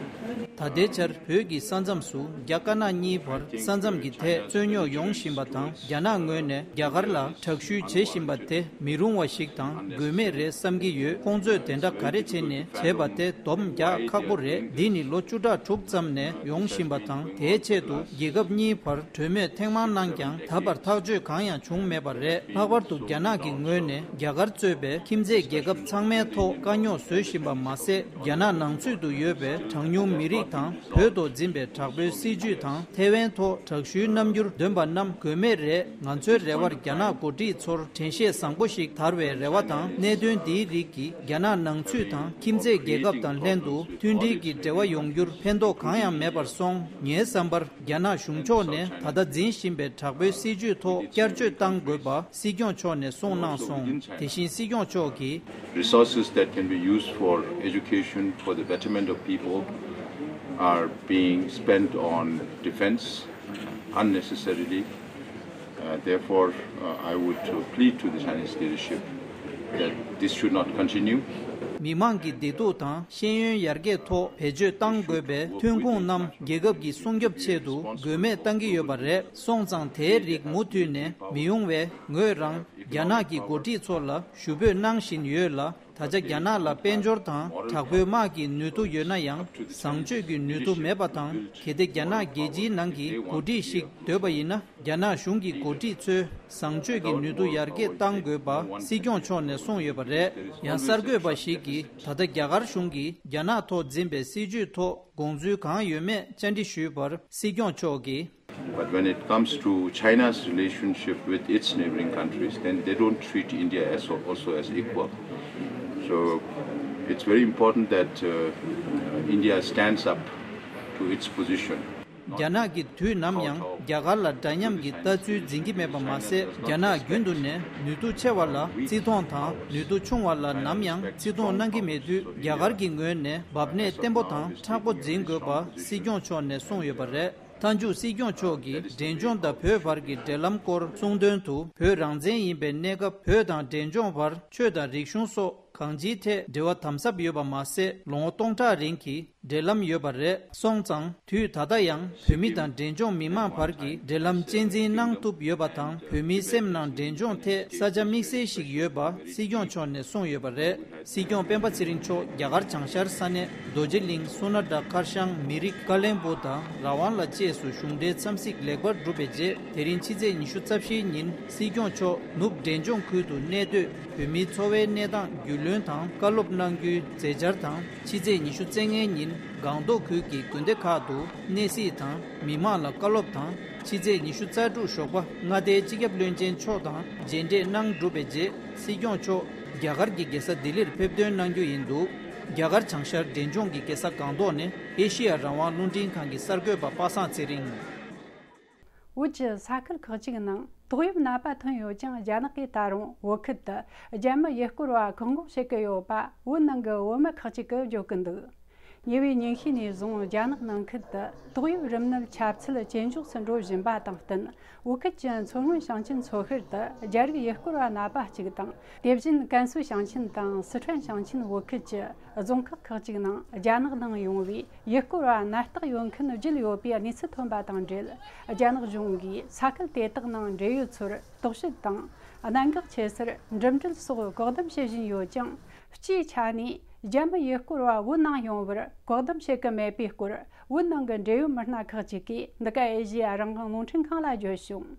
ད་ལྟའི་ཆར་བོད་ཀྱི་ས་མཚམས་སུ་རྒྱ་དཀར་ནག་གཉིས་བར་ས་མཚམས་ཀྱི་ཐད་རྩོད་རྙོག་ཡོང་བཞིན་པ་དང་། རྒྱ་ནག་ངོས་ནས་རྒྱ་གར་ལ་དྲག་ཤུལ་བྱེད་བཞིན་པ་དེ་མི་རུང་བ་ཞིག་དང་དགོས་མེད་རེད་བསམ་གྱི་ཡོད། ཁོང་ཚོས་དེ་འདྲ་ག་རེ་བྱས་ནས་བྱས་པ་དེ་སྡོམ་རྒྱག་ཁག་པོ་རེད། འདི་ནི་ལོ་བཅུ་ཕྲག་དྲུག་ཙམ་ནས་ཡོང་བཞིན་པ་དང་། དེའི་ཆེད་དུ་རྒྱལ་ཁབ་གཉིས་བར་གྲོས་མོལ་ཐེངས་མང་གནང་ཀྱང་ད་བར་ཐག་གཅོད་གང་ཡང་བྱུང་མེད་པ་རེད། ལྷག་པར་དུ་རྒྱ་ནག་གི་ངོས་ནས་རྒྱ་གར་གཙོས་པའི་ཁྱིམ་མཚེས་རྒྱལ་ཁབ་ཚང་མའི་ཐོག་དཀའ་རྙོག་བཟོ་བཞིན་པ་མ་ཟད། རྒྱ་ནག་ནང་ཚུད་དུ་ཡོད་པའི་གྲངས་ཉུང་མི་རིགས་དང་། བོད་དུ་འཛིན་པའི་དྲག་པོའི་སྲིད་བྱུས་དང་། ཐའེ་ཝན་ཐོག་དྲག་ཤུལ་རྣམ་འགྱུར་འདོན་པ་རྣམས་དགོས་མེད་རེད། ང་ཚོའི་རེ་བར་རྒྱ་ནག་འགོ་ཁྲིད་ཚོར་དྲན་ཤེས་བཟང་པོ་ཞིག་དར་བའི་རེ་བ་དང་། གནད་དོན་འདིའི་རིགས་ཀྱིས་རྒྱ་ནག་ནང་ཚུད་དང་ཁྱིམ་མཚེས་རྒྱལ་ཁབ་དང་ལྷན་དུ་མཐུན་སྒྲིལ་གྱི་འབྲེལ་བ་ཡོང་རྒྱུར་ཕན་ཐོགས་གང་ཡང་མེད་པར་སོང་། ངའི་བསམ་པར། རྒྱ་ནག་གཞུང་ཕྱོགས་ནས་ད་ལྟ་འཛིན་བཞིན་པའི་དྲག་པོའི་སྲིད་བྱུས་ཐོག་བསྐྱར་བཅོས་གཏང་དགོས་པ་སྲིད་སྐྱོང་མཆོག་ནས་གསུངས་གནང་སོང་། དེ་བཞིན་སྲིད་སྐྱོང་མཆོག་གིས། Resources that can be used for education, for the betterment of people, are being spent on defense unnecessarily. Uh, therefore, uh, I would, uh, plead to the Chinese leadership that this should not continue. མི་མང་གི་བདེ་སྡུག་དང་ཤེས་ཡོན་ཡར་རྒྱས་ཐོག་བེད་སྤྱོད་གཏང་དགོས་པའི་ཐོན་ཁུངས་རྣམས་རྒྱལ་ཁབ་ཀྱི་སྲུང་སྐྱོབ་ཆེད་དུ་དགོས་མེད་གཏང་གི་ཡོད་པ་རེད། སོང་ཙང་དེའི་རིགས་མུ་མཐུད་ནས་མི་ཡོང་བའི་ངོས་རང་རྒྱ་ནག་གི་འགོ་ཁྲིད་ཚོ་ལ་ཞུ་འབོད་གནང་བཞིན་ཡོད་ལ། ད་ཆ་རྒྱ་ནག་ལ་དཔལ་འབྱོར་དང་དྲག་པོའི་དམག་གི་ནུས་མཐུ་ཡོད་ན་ཡང་། བཟང་སྤྱོད་ཀྱི་ནུས་མཐུ་མེད་པ་དང་། གལ་ཏེ་རྒྱ་ནག་རྒྱལ་སྤྱིའི་ནང་གི་འགོ་ཁྲིད་ཞིག་འདོད་པ་ཡིན་ན། རྒྱ་ནག་གཞུང་གི་འགོ་ཁྲིད་ཚོས་བཟང་སྤྱོད་ཀྱི་ནུས་མཐུ་ཡར་རྒྱས་གཏང་དགོས་པ་སྲིད་སྐྱོང་མཆོག་ནས་གསུངས་ཡོད་པ་རེད། ཡང་གསར་འགོད་པ་ཞིག་གིས་ད་ལྟ་རྒྱ་གར་གཞུང་གིས་རྒྱ་ནག་ཐོག་འཛིན་པའི་སྲིད་བྱུས་ཐོག་དགོངས་ཚུལ་གང་ཡོད་མེད་བཅར་འདྲི་ཞུས་པར། སྲིད་སྐྱོང་མཆོག་གིས། But when it comes to China's relationship with its neighboring countries, then they don't treat India as also as equal. So it's very important that uh, India stands up to its position. རྒྱ་ནག་གིས་དུས་ནམ་ཡང་རྒྱ་གར་ལ་འདྲ་མཉམ་གྱི་ལྟ་ཚུལ་འཛིན་གྱི་མེད་པ་མ་ཟད། རྒྱ་ནག་རྒྱུན་དུ་ནས་ནུས་མཐུ་ཆེ་བ་ལ་བརྩི་མཐོང་དང་། ནུས་མཐུ་ཆུང་བ་ལ་ནམ་ཡང་བརྩི་མཐོང་གནང་གི་མེད་དུས། རྒྱ་གར་གྱི་ངོས་ནས་འབབ་གནས་བརྟན་པོ་དང་མཁྲེགས་པོ་འཛིན་དགོས་པ་སྲིད་སྐྱོང་མཆོག་ནས་གསུངས་ཡོད་པ་རེད། མཐའ་མཇུག་སྲིད་སྐྱོང་མཆོག་གིས་འབྲས་ལྗོངས་དང་བོད་བར་གྱི་འབྲེལ་ལམ་སྐོར་གསུངས་དོན་དུ། བོད་རང་བཙན་ཡིན་པའི་གནས་སྐབས་བོད་དང་འབྲས་ལྗོངས་བར་ཆོས་དང་རིག་གཞུང་སོགས་གང་ཅིའི་ཐད་འབྲེལ་བ་དམ་ཟབ་ཡོད་པ་མ་ཟད། ལོ་ངོ་སྟོང་ཕྲག་རིང་གི་འབྲེལ་ལམ་ཡོད་པ་རེད། སོང་ཙང་དུས་ད་ལྟ་ཡང་བོད་མི་དང་འབྲས་ལྗོངས་མི་མང་བར་གྱི་འབྲེལ་ལམ་གཅེས་འཛིན་གནང་ཐུབ་ཡོད་པ་དང་། བོད་མིའི་སེམས་ནང་འབྲས་ལྗོངས་ཐད་ས་ཆ་དམིགས་བསལ་ཞིག་ཡོད་པ་སྲིད་སྐྱོང་མཆོག་ནས་གསུངས་ཡོད་པ་རེད། སྲིད་སྐྱོང་སྤེན་པ་ཚེ་རིང་མཆོག་རྒྱ་གར་བྱང་ཤར་ས་གནས་རྡོ་རྗེ་གླིང་། སུ་ན་ཌ། ཁར་ཤང་། མི་རིགས། ཀ་ལེན་སྦུག་དང་ར་ཝང་ལ་བཅས་སུ་གཞུང་འབྲེལ་འཚམས་གཟིགས་ལེགས་པར་གྲུབ་པའི་རྗེས། དེ་རིང་ཕྱི་ཚེས་ཉི་ཤུ་རྩ་བཞིའི་ཉིན་སྲིད་སྐྱོང་མཆོག་ནུབ་འབྲས་ལྗོངས་ཁུལ་དུ་གནས་སྡོད་བོད་མིའི་འཚོ་བའི་གནས་སྟངས་རྒྱུས་ལོན་དང་བཀའ་སློབ་གནང་རྒྱུའི་མཛད་འཆར་དང་། ཕྱི་ཚེས་ཉི་ཤུ་རྩ་ལྔའི་ཉིན་སྒང་ཏོག་ཁུལ་གྱི་དགོན་སྡེ་ཁག་ཏུ་གནས་གཟིགས་དང་མི་མང་ལ་བཀའ་སློབ་དང་། ཕྱི་ཚེས་ཉི་ཤུ་རྩ་དྲུག་ཞོགས་པ་མངའ་སྡེའི་སྤྱི་ཁྱབ་བློན་ཆེན་མཆོག་དང་མཇལ་འཕྲད་གནང་གྲུབ་པའི་རྗེས། སྲིད་སྐྱོང་མཆོག་རྒྱ་གར་གྱི་རྒྱལ་ས་ལྡི་ལིར་ཕེབས་ཐོན་གནང་རྒྱུ་ཡིན་འདུག་རྒྱ་གར་བྱང་ཤར་འབྲས་ལྗོངས་ཀྱི་རྒྱལ་ས་སྒང་ཏོག་ནས་ཨེ་ཤེ་ཡ་རང་དབང་རླུང་འཕྲིན་ཁང་གི་གསར་འགོད་པ་པ་སངས་ཚེ་རིང་། བོད་ཀྱི་ས་ཁུལ་ཁག་ཅིག་ནང་ཏོག་དབྱིབས་ནད་པ་ཐོན་ཡོད་ཀྱང་། རྒྱ་ནག་གིས་ད་རུང་བོད་ཁུལ་དུ་རྒྱ་མི་ཡུལ་སྐོར་བ་བཀག་འགོག་བྱེད་ཀྱི་ཡོད་པ་བོད་ནང་གི་བོད་མི་ཁག་ཅིག་གིས་བརྗོད་ཀྱི་འདུག་ཉེ་བའི་ཉིན་ཤས་ནས་བཟུང་རྒྱ་ནག་ནང་ཁུལ་དུ་ཏོག་དབྱིབས་རིམས་ནད་ཁྱབ་ཚད་ཇེ་མགྱོགས་སུ་འགྲོ་བཞིན་པ་དང་བསྟུན། བོད་ཁུལ་གྱི་མཚོ་སྔོན་ཞིང་ཆེན་མཚོ་ཤར་དུ་རྒྱ་རིགས་ཡུལ་སྐོར་བ་ནད་པ་གཅིག་དང་། དེ་བཞིན་ཀན་སུའུ་ཞིང་ཆེན་དང་སི་ཁྲོན་ཞིང་ཆེན་བོད་ཁུལ་གྱི་རྫོང་ཁག་ཁག་ཅིག་ནང་རྒྱ་ནག་ནང་ཡོང་བའི་ཡུལ་སྐོར་བ་ནད་རྟགས་ཡོད་མཁན་བརྒྱུད་ཡོད་པའི་གནས་ཚུལ་ཐོན་པ་དང་འབྲེལ། རྒྱ་ནག་གཞུང་གིས་ས་ཁུལ་དེ་དག་ནང་འབྲེལ་ཡོད་ཚོར་དོགས་དཔྱོད་དང་། གནད་འགག་ཆེ་སར་འགྲིམ་འགྲུལ་སོགས་བཀག་སྡོམ་བྱེད་བཞིན་ཡོད་ཀྱང་། སྤྱིའི་ཆ་ནས་རྒྱ་མི་ཡུལ་སྐོར་བ་བོད་ནང་ཡོང་བར་བཀག་སྡོམ་བྱེད་ཀྱི་མེད་པའི་སྐོར། བོད་ནང་གི་འབྲེལ་ཡོད་མི་སྣ་ཁག་ཅིག་གིས་འདི་ག་ཨེ་ཤེ་ཡ་རང་དབང་རླུང་འཕྲིན་ཁང་ལ་བརྗོད་བྱུང་།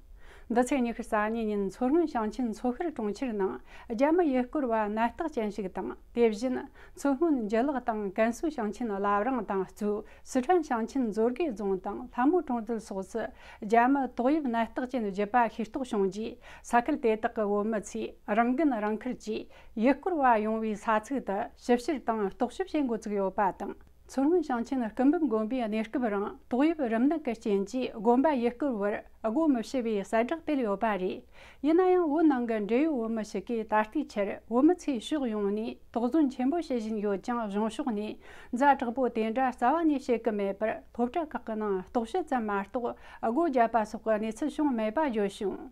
འདི་ཚེས་ཉི་ཤུ་རྩ་གཉིས་ཉིན་མཚོ་སྔོན་ཞིང་ཆེན་མཚོ་ཤར་གྲོང་ཁྱེར་ནང་རྒྱ་མི་ཡུལ་སྐོར་བ་ནད་རྟགས་ཅན་ཞིག་དང་། དེ་བཞིན་མཚོ་སྔོན་འཇུ་ལག་དང་ཀན་སུའུ་ཞིང་ཆེན་བླ་བྲང་དང་གཙོས་སི་ཁྲོན་ཞིང་ཆེན་མཛོད་དགེ་རྫོང་དང་ལྷ་མོ་གྲོང་རྡལ་སོགས་སུ་རྒྱ་མི་ཏོག་དབྱིབས་ནད་རྟགས་ཅན་བརྒྱུད་པ་ཤེས་རྟོགས་བྱུང་རྗེས། ས་ཁུལ་དེ་དག་གི་བོད་མི་ཚོས་རང་འགན་རང་འཁུར་གྱིས་ཡུལ་སྐོར་བ་ཡོང་བའི་ས་ཚིགས་དུ་ཞིབ་བཤེར་དང་རྟོག་ཞིབ་བྱེད་འགོ་ཚུགས་ཡོད་པ་དང་། མཚོ་སྔོན་ཞིང་ཆེན་སྐུ་འབུམ་དགོན་པའི་གནས་སྐབས་རིང་ཏོག་དབྱིབས་རིམས་ནད་ཀྱི་རྐྱེན་གྱིས་དགོན་པ་ཡུལ་སྐོར་བར་སྒོ་མི་ཕྱེ་བའི་གསལ་བསྒྲགས་སྤེལ་ཡོད་པ་རེད། ཡིན་ན་ཡང་བོད་ནང་གི་འབྲེལ་ཡོད་བོད་མི་ཞིག་གིས་ད་ལྟའི་ཆར་བོད་མི་ཚོས་ཕྱོགས་ཡོངས་ནས་དོགས་ཟོན་ཆེན་པོ་བྱེད་བཞིན་ཡོད་ཀྱང་། གཞུང་ཕྱོགས་ནས་ཛ་དྲག་པོ་དེ་འདྲ་རྩ་བ་ནས་བྱེད་ཀྱི་མེད་པར། སློབ་གྲྭ་ཁག་གི་ནང་རྟོག་ཞིབ་ཙམ་མ་གཏོགས་སྒོ་བརྒྱབ་པ་སོགས་ཀྱི་གནས་ཚུལ་བྱུང་མེད་པ་བརྗོད་བྱུང་།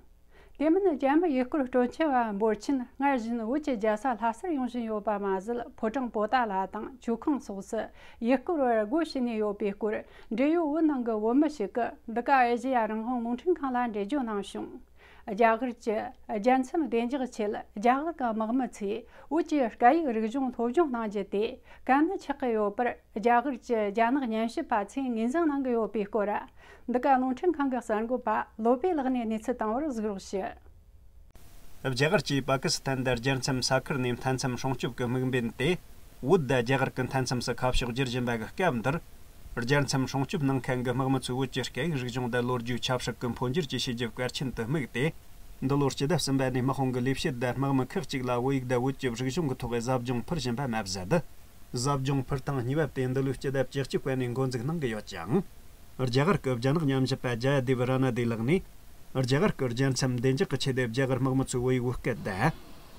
དེ་མིན། རྒྱ་མི་ཡུལ་སྐོར་སྤྲོ་འཆམ་པ་འབོར་ཆེན་སྔར་བཞིན་བོད་ཀྱི་རྒྱལ་ས་ལྷ་སར་ཡོང་བཞིན་ཡོད་པ་མ་ཟད། ཕོ་བྲང་པོ་ཏཱ་ལ་དང་ཆོས་ཁང་སོགས་སུ་ཡུལ་སྐོར་བར་སྒོ་ཕྱེ་ནས་ཡོད་པའི་སྐོར་འབྲེལ་ཡོད་བོད་ནང་གི་བོད་མི་ཞིག་གིས་འདི་ག་ཨེ་ཤེ་ཡ་རང་དབང་རླུང་འཕྲིན་ཁང་ལ་འགྲེལ་བརྗོད་གནང་བྱུང་། རྒྱ་གར་གྱི་རྒྱལ་མཚམས་བདེ་འཇགས་ཆེད། རྒྱ་གར་གྱི་དམག་མི་ཚོས་བོད་ཀྱི་སྐད་ཡིག་རིག་གཞུང་སློབ་སྦྱོང་གནང་རྒྱུ་དེ་གལ་གནད་ཆགས་ཀྱི་ཡོད་པར། རྒྱ་གར་གྱི་རྒྱ་ནག་ཉམས་ཞིབ་པ་ཚོས་ངོས་འཛིན་གནང་གི་ཡོད་པའི་སྐོར། འདི་ག་རླུང་འཕྲིན་ཁང་གི་གསར་འགོད་པ་བློ་བྷེ་ལགས་ནས་གནས་ཚུལ་བཏང་བར་གཟིགས་རོགས་ཞུ། རྒྱ་གར་གྱིས་པ་ཀི་སི་ཐན་དང་རྒྱལ་མཚམས་ས་ཁུལ་ནས་མཐའ་མཚམས་སྲུང་སྐྱོབ་ཀྱི་དམིགས་འབེན་དེ། བོད་དང་རྒྱ་གར་གྱི་མཐའ་མཚམས་སུ་ཁ་ཕྱོགས་བསྒྱུར་བཞིན་པ་གི་སྐབས་འདིར། རྒྱལ་མཚམས་སྲུང་སྐྱོབ་གནང་མཁན་གྱི་དམག་མི་ཚོས་བོད་ཀྱི་སྐད་ཡིག་རིག་གཞུང་དང་ལོ་རྒྱུས་ཆབ་སྲིད་ཀྱི་འཕོ་འགྱུར་གྱི་བྱས་རྗེས་གལ་ཆེན་དུ་དམིགས་ཏེ། འདི་ལོར་སྤྱི་ཟླ་གསུམ་པ་ནས་དམག་དཔུང་གི་ལས་བྱེད་དང་དམག་མི་ཁག་ཅིག་ལ་བོད་ཡིག་དང་བོད་ཀྱི་རིག་གཞུང་གི་ཐོག་གཟབ་སྦྱོང་ཕུལ་བཞིན་པ་མ་ཟད། གཟབ་སྦྱོང་ཕུལ་སྟངས་གཉིས་པ་དེ་འདི་ལོའི་སྤྱི་ཟླ་བཅུ་གཅིག་པ་ནས་འགོ་འཛུགས་གནང་གི་ཡོད་ཅིང་། རྒྱ་གར་གྱི་རྒྱ་ནག་ཉམས་ཞིབ་པ་ཇཱ་ཡ་དེ་བི་ར་ན་དེ་ལགས་ནས། རྒྱ་གར་གྱི་རྒྱལ་མཚམས་བདེ་འཇགས་ཀྱི་ཆེད་དུ་རྒྱ་གར་དམག་མི་ཚོས་བོད་ཡིག་བོད་སྐད་དང་།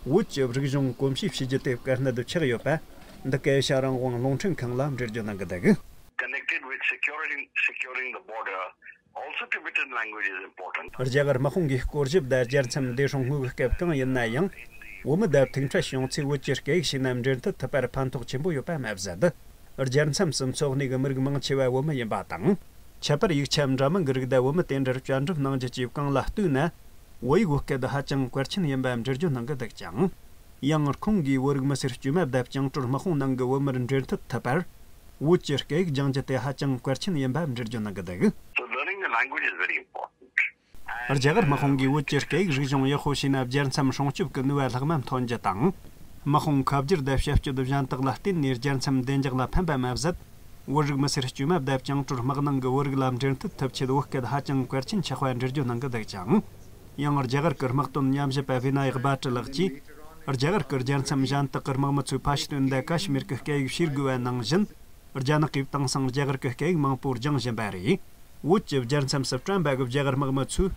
བོད་ཀྱི་རིག་གཞུང་གོམས་གཤིས་བྱས་རྒྱུ་དེ་གལ་གནད་དུ་ཆགས་ཡོད་པ། འདི་ག་ཨེ་ཤ་རང་དབང་རླུང་འཕྲིན་ཁང་ལ་འགྲེལ་བརྗོད་གནང་གི་འདུག Connected with securing, securing the border, also Tibetan language is important. རྒྱ་གར་དམག་དཔུང་གིས་སྐོར་ཞིབ་དང་རྒྱལ་མཚམས་བདེ་སྲུང་དངུལ་གྱི་སྐབས་གང་ཡིན་ན་ཡང་། བོད་མི་དང་ཐུག་འཕྲད་བྱུང་ཚེ་བོད་ཀྱི་སྐད་ཡིག་བྱས་ན་འབྲེལ་མཐུད་ཐུབ་པར་ཕན་ཐོགས་ཆེན་པོ་ཡོད་པ་མ་ཟད། རྒྱལ་མཚམས་སུ་འཚོ་གནས་ཀྱི་མི་རིགས་མང་ཆེ་བ་བོད་མི་ཡིན་པ་དང་། ཁྱད་པར་ཡིག་ཆ་འདྲ་མིན་གྱི་རིགས་དང་བོད་མི་དེ་འདྲར་བཅའ་འགྲུབ་གནང་རྒྱུ་བཅས་གང་ལ་ལྟོས་ན། བོད་ཡིག་བོད་སྐད་ཧ་ཅང་གལ་ཆེན་ཡིན་པ་འགྲེལ་བརྗོད་གནང་གི་འདུག་ཅིང་། ཡང་ཁོང་གིས་བོད་རིགས་མི་སེར་དཀྱུས་མ་དང་བཅིངས་འགྲོལ་དམག་དཔུང་ནང་གི་བོད་མིར་འབྲེལ་མཐུད་ཐུབ་པར། བོད་ཀྱི་སྐད་ཡིག་སྦྱང་རྒྱུ་དེ་ཧ་ཅང་གལ་ཆེན་ཡིན་པ་འགྲེལ་བརྗོད་གནང་གི་འདུག So learning the language is very important. རྒྱ་གར་དམག་དཔུང་གིས་བོད་ཀྱི་སྐད་ཡིག་རིག་གཞུང་ཡག་པོ་ཤེས་ན་རྒྱལ་མཚམས་སྲུང་སྐྱོབ་ཀྱི་ནུས་པ་ལྷག་མ་ཐོན་རྒྱུ་དང་། དམག་དཔུང་ཁ་བསྒྱུར་དང་ཞབས་ཞུ་གཞན་དག་ལ་བརྟེན་ནས་རྒྱལ་མཚམས་བདེ་འཇགས་ལ་ཕན་པ་མ་ཟད། བོད་རིགས་མི་སེར་དཀྱུས་མ་དང་བཅིངས་འགྲོལ་དམག་ནང་གི་བོད་རིགས་ལ་འབྲེལ་མཐུད་ཐུབ་ཆེད་བོད་སྐད་ཧ་ཅང་གལ་ཆེན་ཆགས་པ་འགྲེལ་བརྗོད་གནང་གི་འདུག་ཅིང་། ཡང་རྒྱ་གར་གྱི་དམག་དོན་ཉམས་ཞིབ་པ་བི་ན་ཡག་བྷ་ཀྲི་ལགས་ཀྱིས། རྒྱ་གར་གྱི་རྒྱལ་མཚམས་གཞན་དག་གི་དམག་མི་ཚོས་ཕ་ཤི་ཏོན་དང་ཀ་ཤི་མིར་གྱི་སྐད་ཡིག་ཤེས་དགོས་པ་ནང་བཞིན། རྒྱ་ནག་གིས་དེང་སང་རྒྱ་གར་གྱི་སྐད་ཡིག་མང་པོ་སྦྱང་བཞིན་པ་རེད། བོད་ཀྱི་རྒྱལ་མཚམས་སུ་བཀྲམ་པ་གི་རྒྱ་གར་དམག་མི་ཚོས།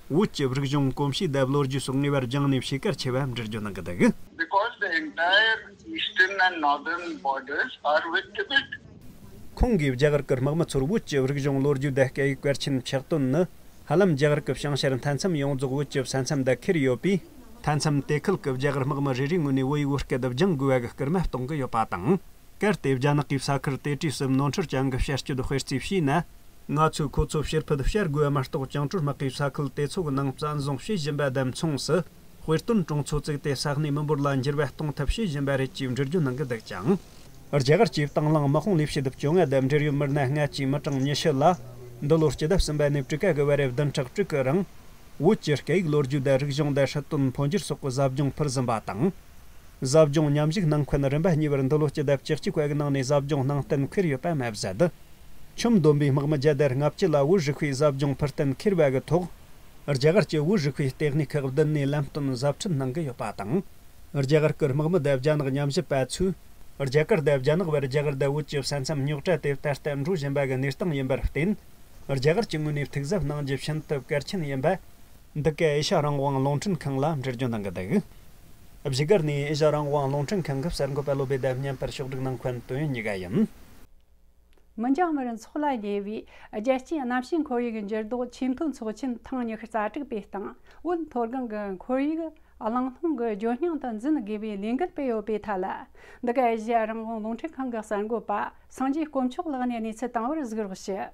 བོད་ཀྱི་རིག་གཞུང་གོམས་གཤིས་དང་ལོ་རྒྱུས་སོགས་ངེས་པར་སྦྱངས་ནས་ཤེས་གལ་ཆེ་བ་འགྲེལ་བརྗོད་གནང་གི་འདུག Because the entire eastern and northern borders are with Tibet. ཁོང་གིས་རྒྱ་གར་གྱི་དམག་མི་ཚོར་བོད་ཀྱི་རིག་གཞུང་ལོ་རྒྱུས་དང་སྐད་ཡིག་གལ་ཆེན་ཆགས་དོན་ནི། ཧ་ལམ་རྒྱ་གར་གྱི་བྱང་ཤར་མཐའ་མཚམས་ཡོངས་རྫོགས་བོད་ཀྱི་ས་མཚམས་དང་འཁེལ་ཡོད་པས། མཐའ་མཚམས་དེ་ཁུལ་གྱི་རྒྱ་གར་དམག་མི་རེ་རེའི་ངོས་ནས་བོད་ཡིག་བོད་སྐད་སྦྱང་དགོས་པ་གི་སྐུལ་མ་གཏོང་གི་ཡོད་པ་དང་། གལ་ཏེ་རྒྱ་ནག་གིས་ས་ཁུལ་དེ་གྲས་སུ་ནོར་འཁྲུལ་ཅན་གྱི་བྱ་སྤྱོད་དཔེ་རྩིས་བྱས་ན། ང་ཚོས་ཁོ་ཚོ་ཕྱིར་ཕུད་བྱ་དགོས་པ་མ་གཏོགས། བཅིངས་འགྲོལ་དམག་གིས་ས་ཁུལ་དེ་ཚོ་གི་ནང་བཙན་བཟུང་བྱེད་བཞིན་པ་དང་མཚུངས་སུ། དཔེ་སྟོན་གྲོང་ཚོ་བཙུགས་ཏེ་ས་གནས་མི་འབོར་ལ་འགྱུར་བ་གཏོང་ཐབས་བྱེད་བཞིན་པ་རེད་ཅེས་འགྲེལ་བརྗོད་གནང་གི་འདུག་ཅིང་། རྒྱ་གར་གྱིས་དང་བླངས་དམག་དཔུང་ལས་བྱེད་བཅོ་ལྔ་དང་འབྲེལ་ཡོད་མི་སྣ་ལྔ་བཅས་མི་གྲངས་ཉི་ཤུ་ལ། འདི་ལོར་སྤྱི་ཟླ་གསུམ་པ་ནས་དྲུག་པ་གི་བར་བདུན་ཕྲག་དྲུག་གི་རིང་། བོད་ཀྱི་སྐད་ཡིག་ལོ་རྒྱུས་དང་རིག་གཞུང་དང་སྲིད་དོན་འཕོ་འགྱུར་སོགས་ཀྱི་གཟབ་སྦྱོང་ཕུལ་ཟིན་པ་དང་། གཟབ་སྦྱོང་མཉམ་ཞུགས་གནང་མཁན་རིམ་པ་གཉིས་པར་འདི་ལོ་སྤྱི་ཟླ་བཅུ་གཅིག་པ་གི་ནང་ནས་གཟབ་སྦྱོང་གནང་གཏན་འཁེལ་ཡོད་པ་མ་ཟད། ཁྱོན་བསྡོམས་པའི་དམག་མི་བརྒྱ་དང་ལྔ་བཅུ་ལ་བོད་རིག་པའི་གཟབ་སྦྱོང་ཕུལ་གཏན་འཁེལ་བ་གི་ཐོག་རྒྱ་གར་གྱི་བོད་རིག་པའི་ལྟེ་གནས་ཁག་བདུན་ནས་ལམ་སྟོན་གཟབ་ཁྲིད་གནང་གི་ཡོད་པ་དང་། རྒྱ་གར་གྱི་དམག་མི་དང་རྒྱ་ནག་ཉམས་ཞིབ་པ་ཚོས། རྒྱ་གར་དང་རྒྱ་ནག་བར་རྒྱ་གར་དང་བོད་ཀྱི་ས་མཚམས་རྙོག་དྲ་དེ་ད་ལྟ་འགྲོ་བཞིན་པ་གི་གནས་སྟངས་ཡིན་པར་བརྟེན། རྒྱ་གར་གྱི་ངོས་ནས་ཐུགས་གཟབ་གནང་རྒྱུ་ཤིན་ཏུ་གལ་ཆེན་ཡིན་པ། འདི་ག་ཨེ་ཤ་རང་དབང་རླུང་འཕྲིན་ཁང་ལ་འགྲེལ་བརྗོད་གནང་གི་འདུག་བཞུགས་སྒར་ནས་ཨེ་ཤ་རང་དབང་རླུང་འཕྲིན་ཁང་གི་གསར་འགོད་པ་བློ་བྷེ་དང་མཉམ་པར་ཕྱོགས་སྒྲིག་གནང་མཁན་དོན་ཡོད་གཉིས་ཀ་ཡིན། མི་འགྱང་བར་འཚོགས་ལ་ཉེ་བའི་རྒྱལ་སྤྱིའི་གནམ་གཤིས་ཁོར་ཡུག་འགྱུར་ལྡོག་ཆེས་མཐོའི་ཚོགས་ཆེན་ཐེངས་ཉི་ཤུ་རྩ་དྲུག་པའི་སྟེང་བོད་མཐོ་སྒང་གི་ཁོར་ཡུག་གླེང་སློང་གི་ཇོ་སྙིང་དུ་འཛིན་དགོས་པའི་ལས་འགུལ་སྤེལ་ཡོད་པའི་ཐད་ལ། འདི་ག་ཨེ་ཤ་ཡ་རང་དབང་རླུང་འཕྲིན་ཁང་གི་གསར་འགོད་པ་སངས་རྒྱས་དཀོན་མཆོག་ལགས་ནས་གནས་ཚུལ་བཏང་བར་གཟིགས་རོགས་ཞུ།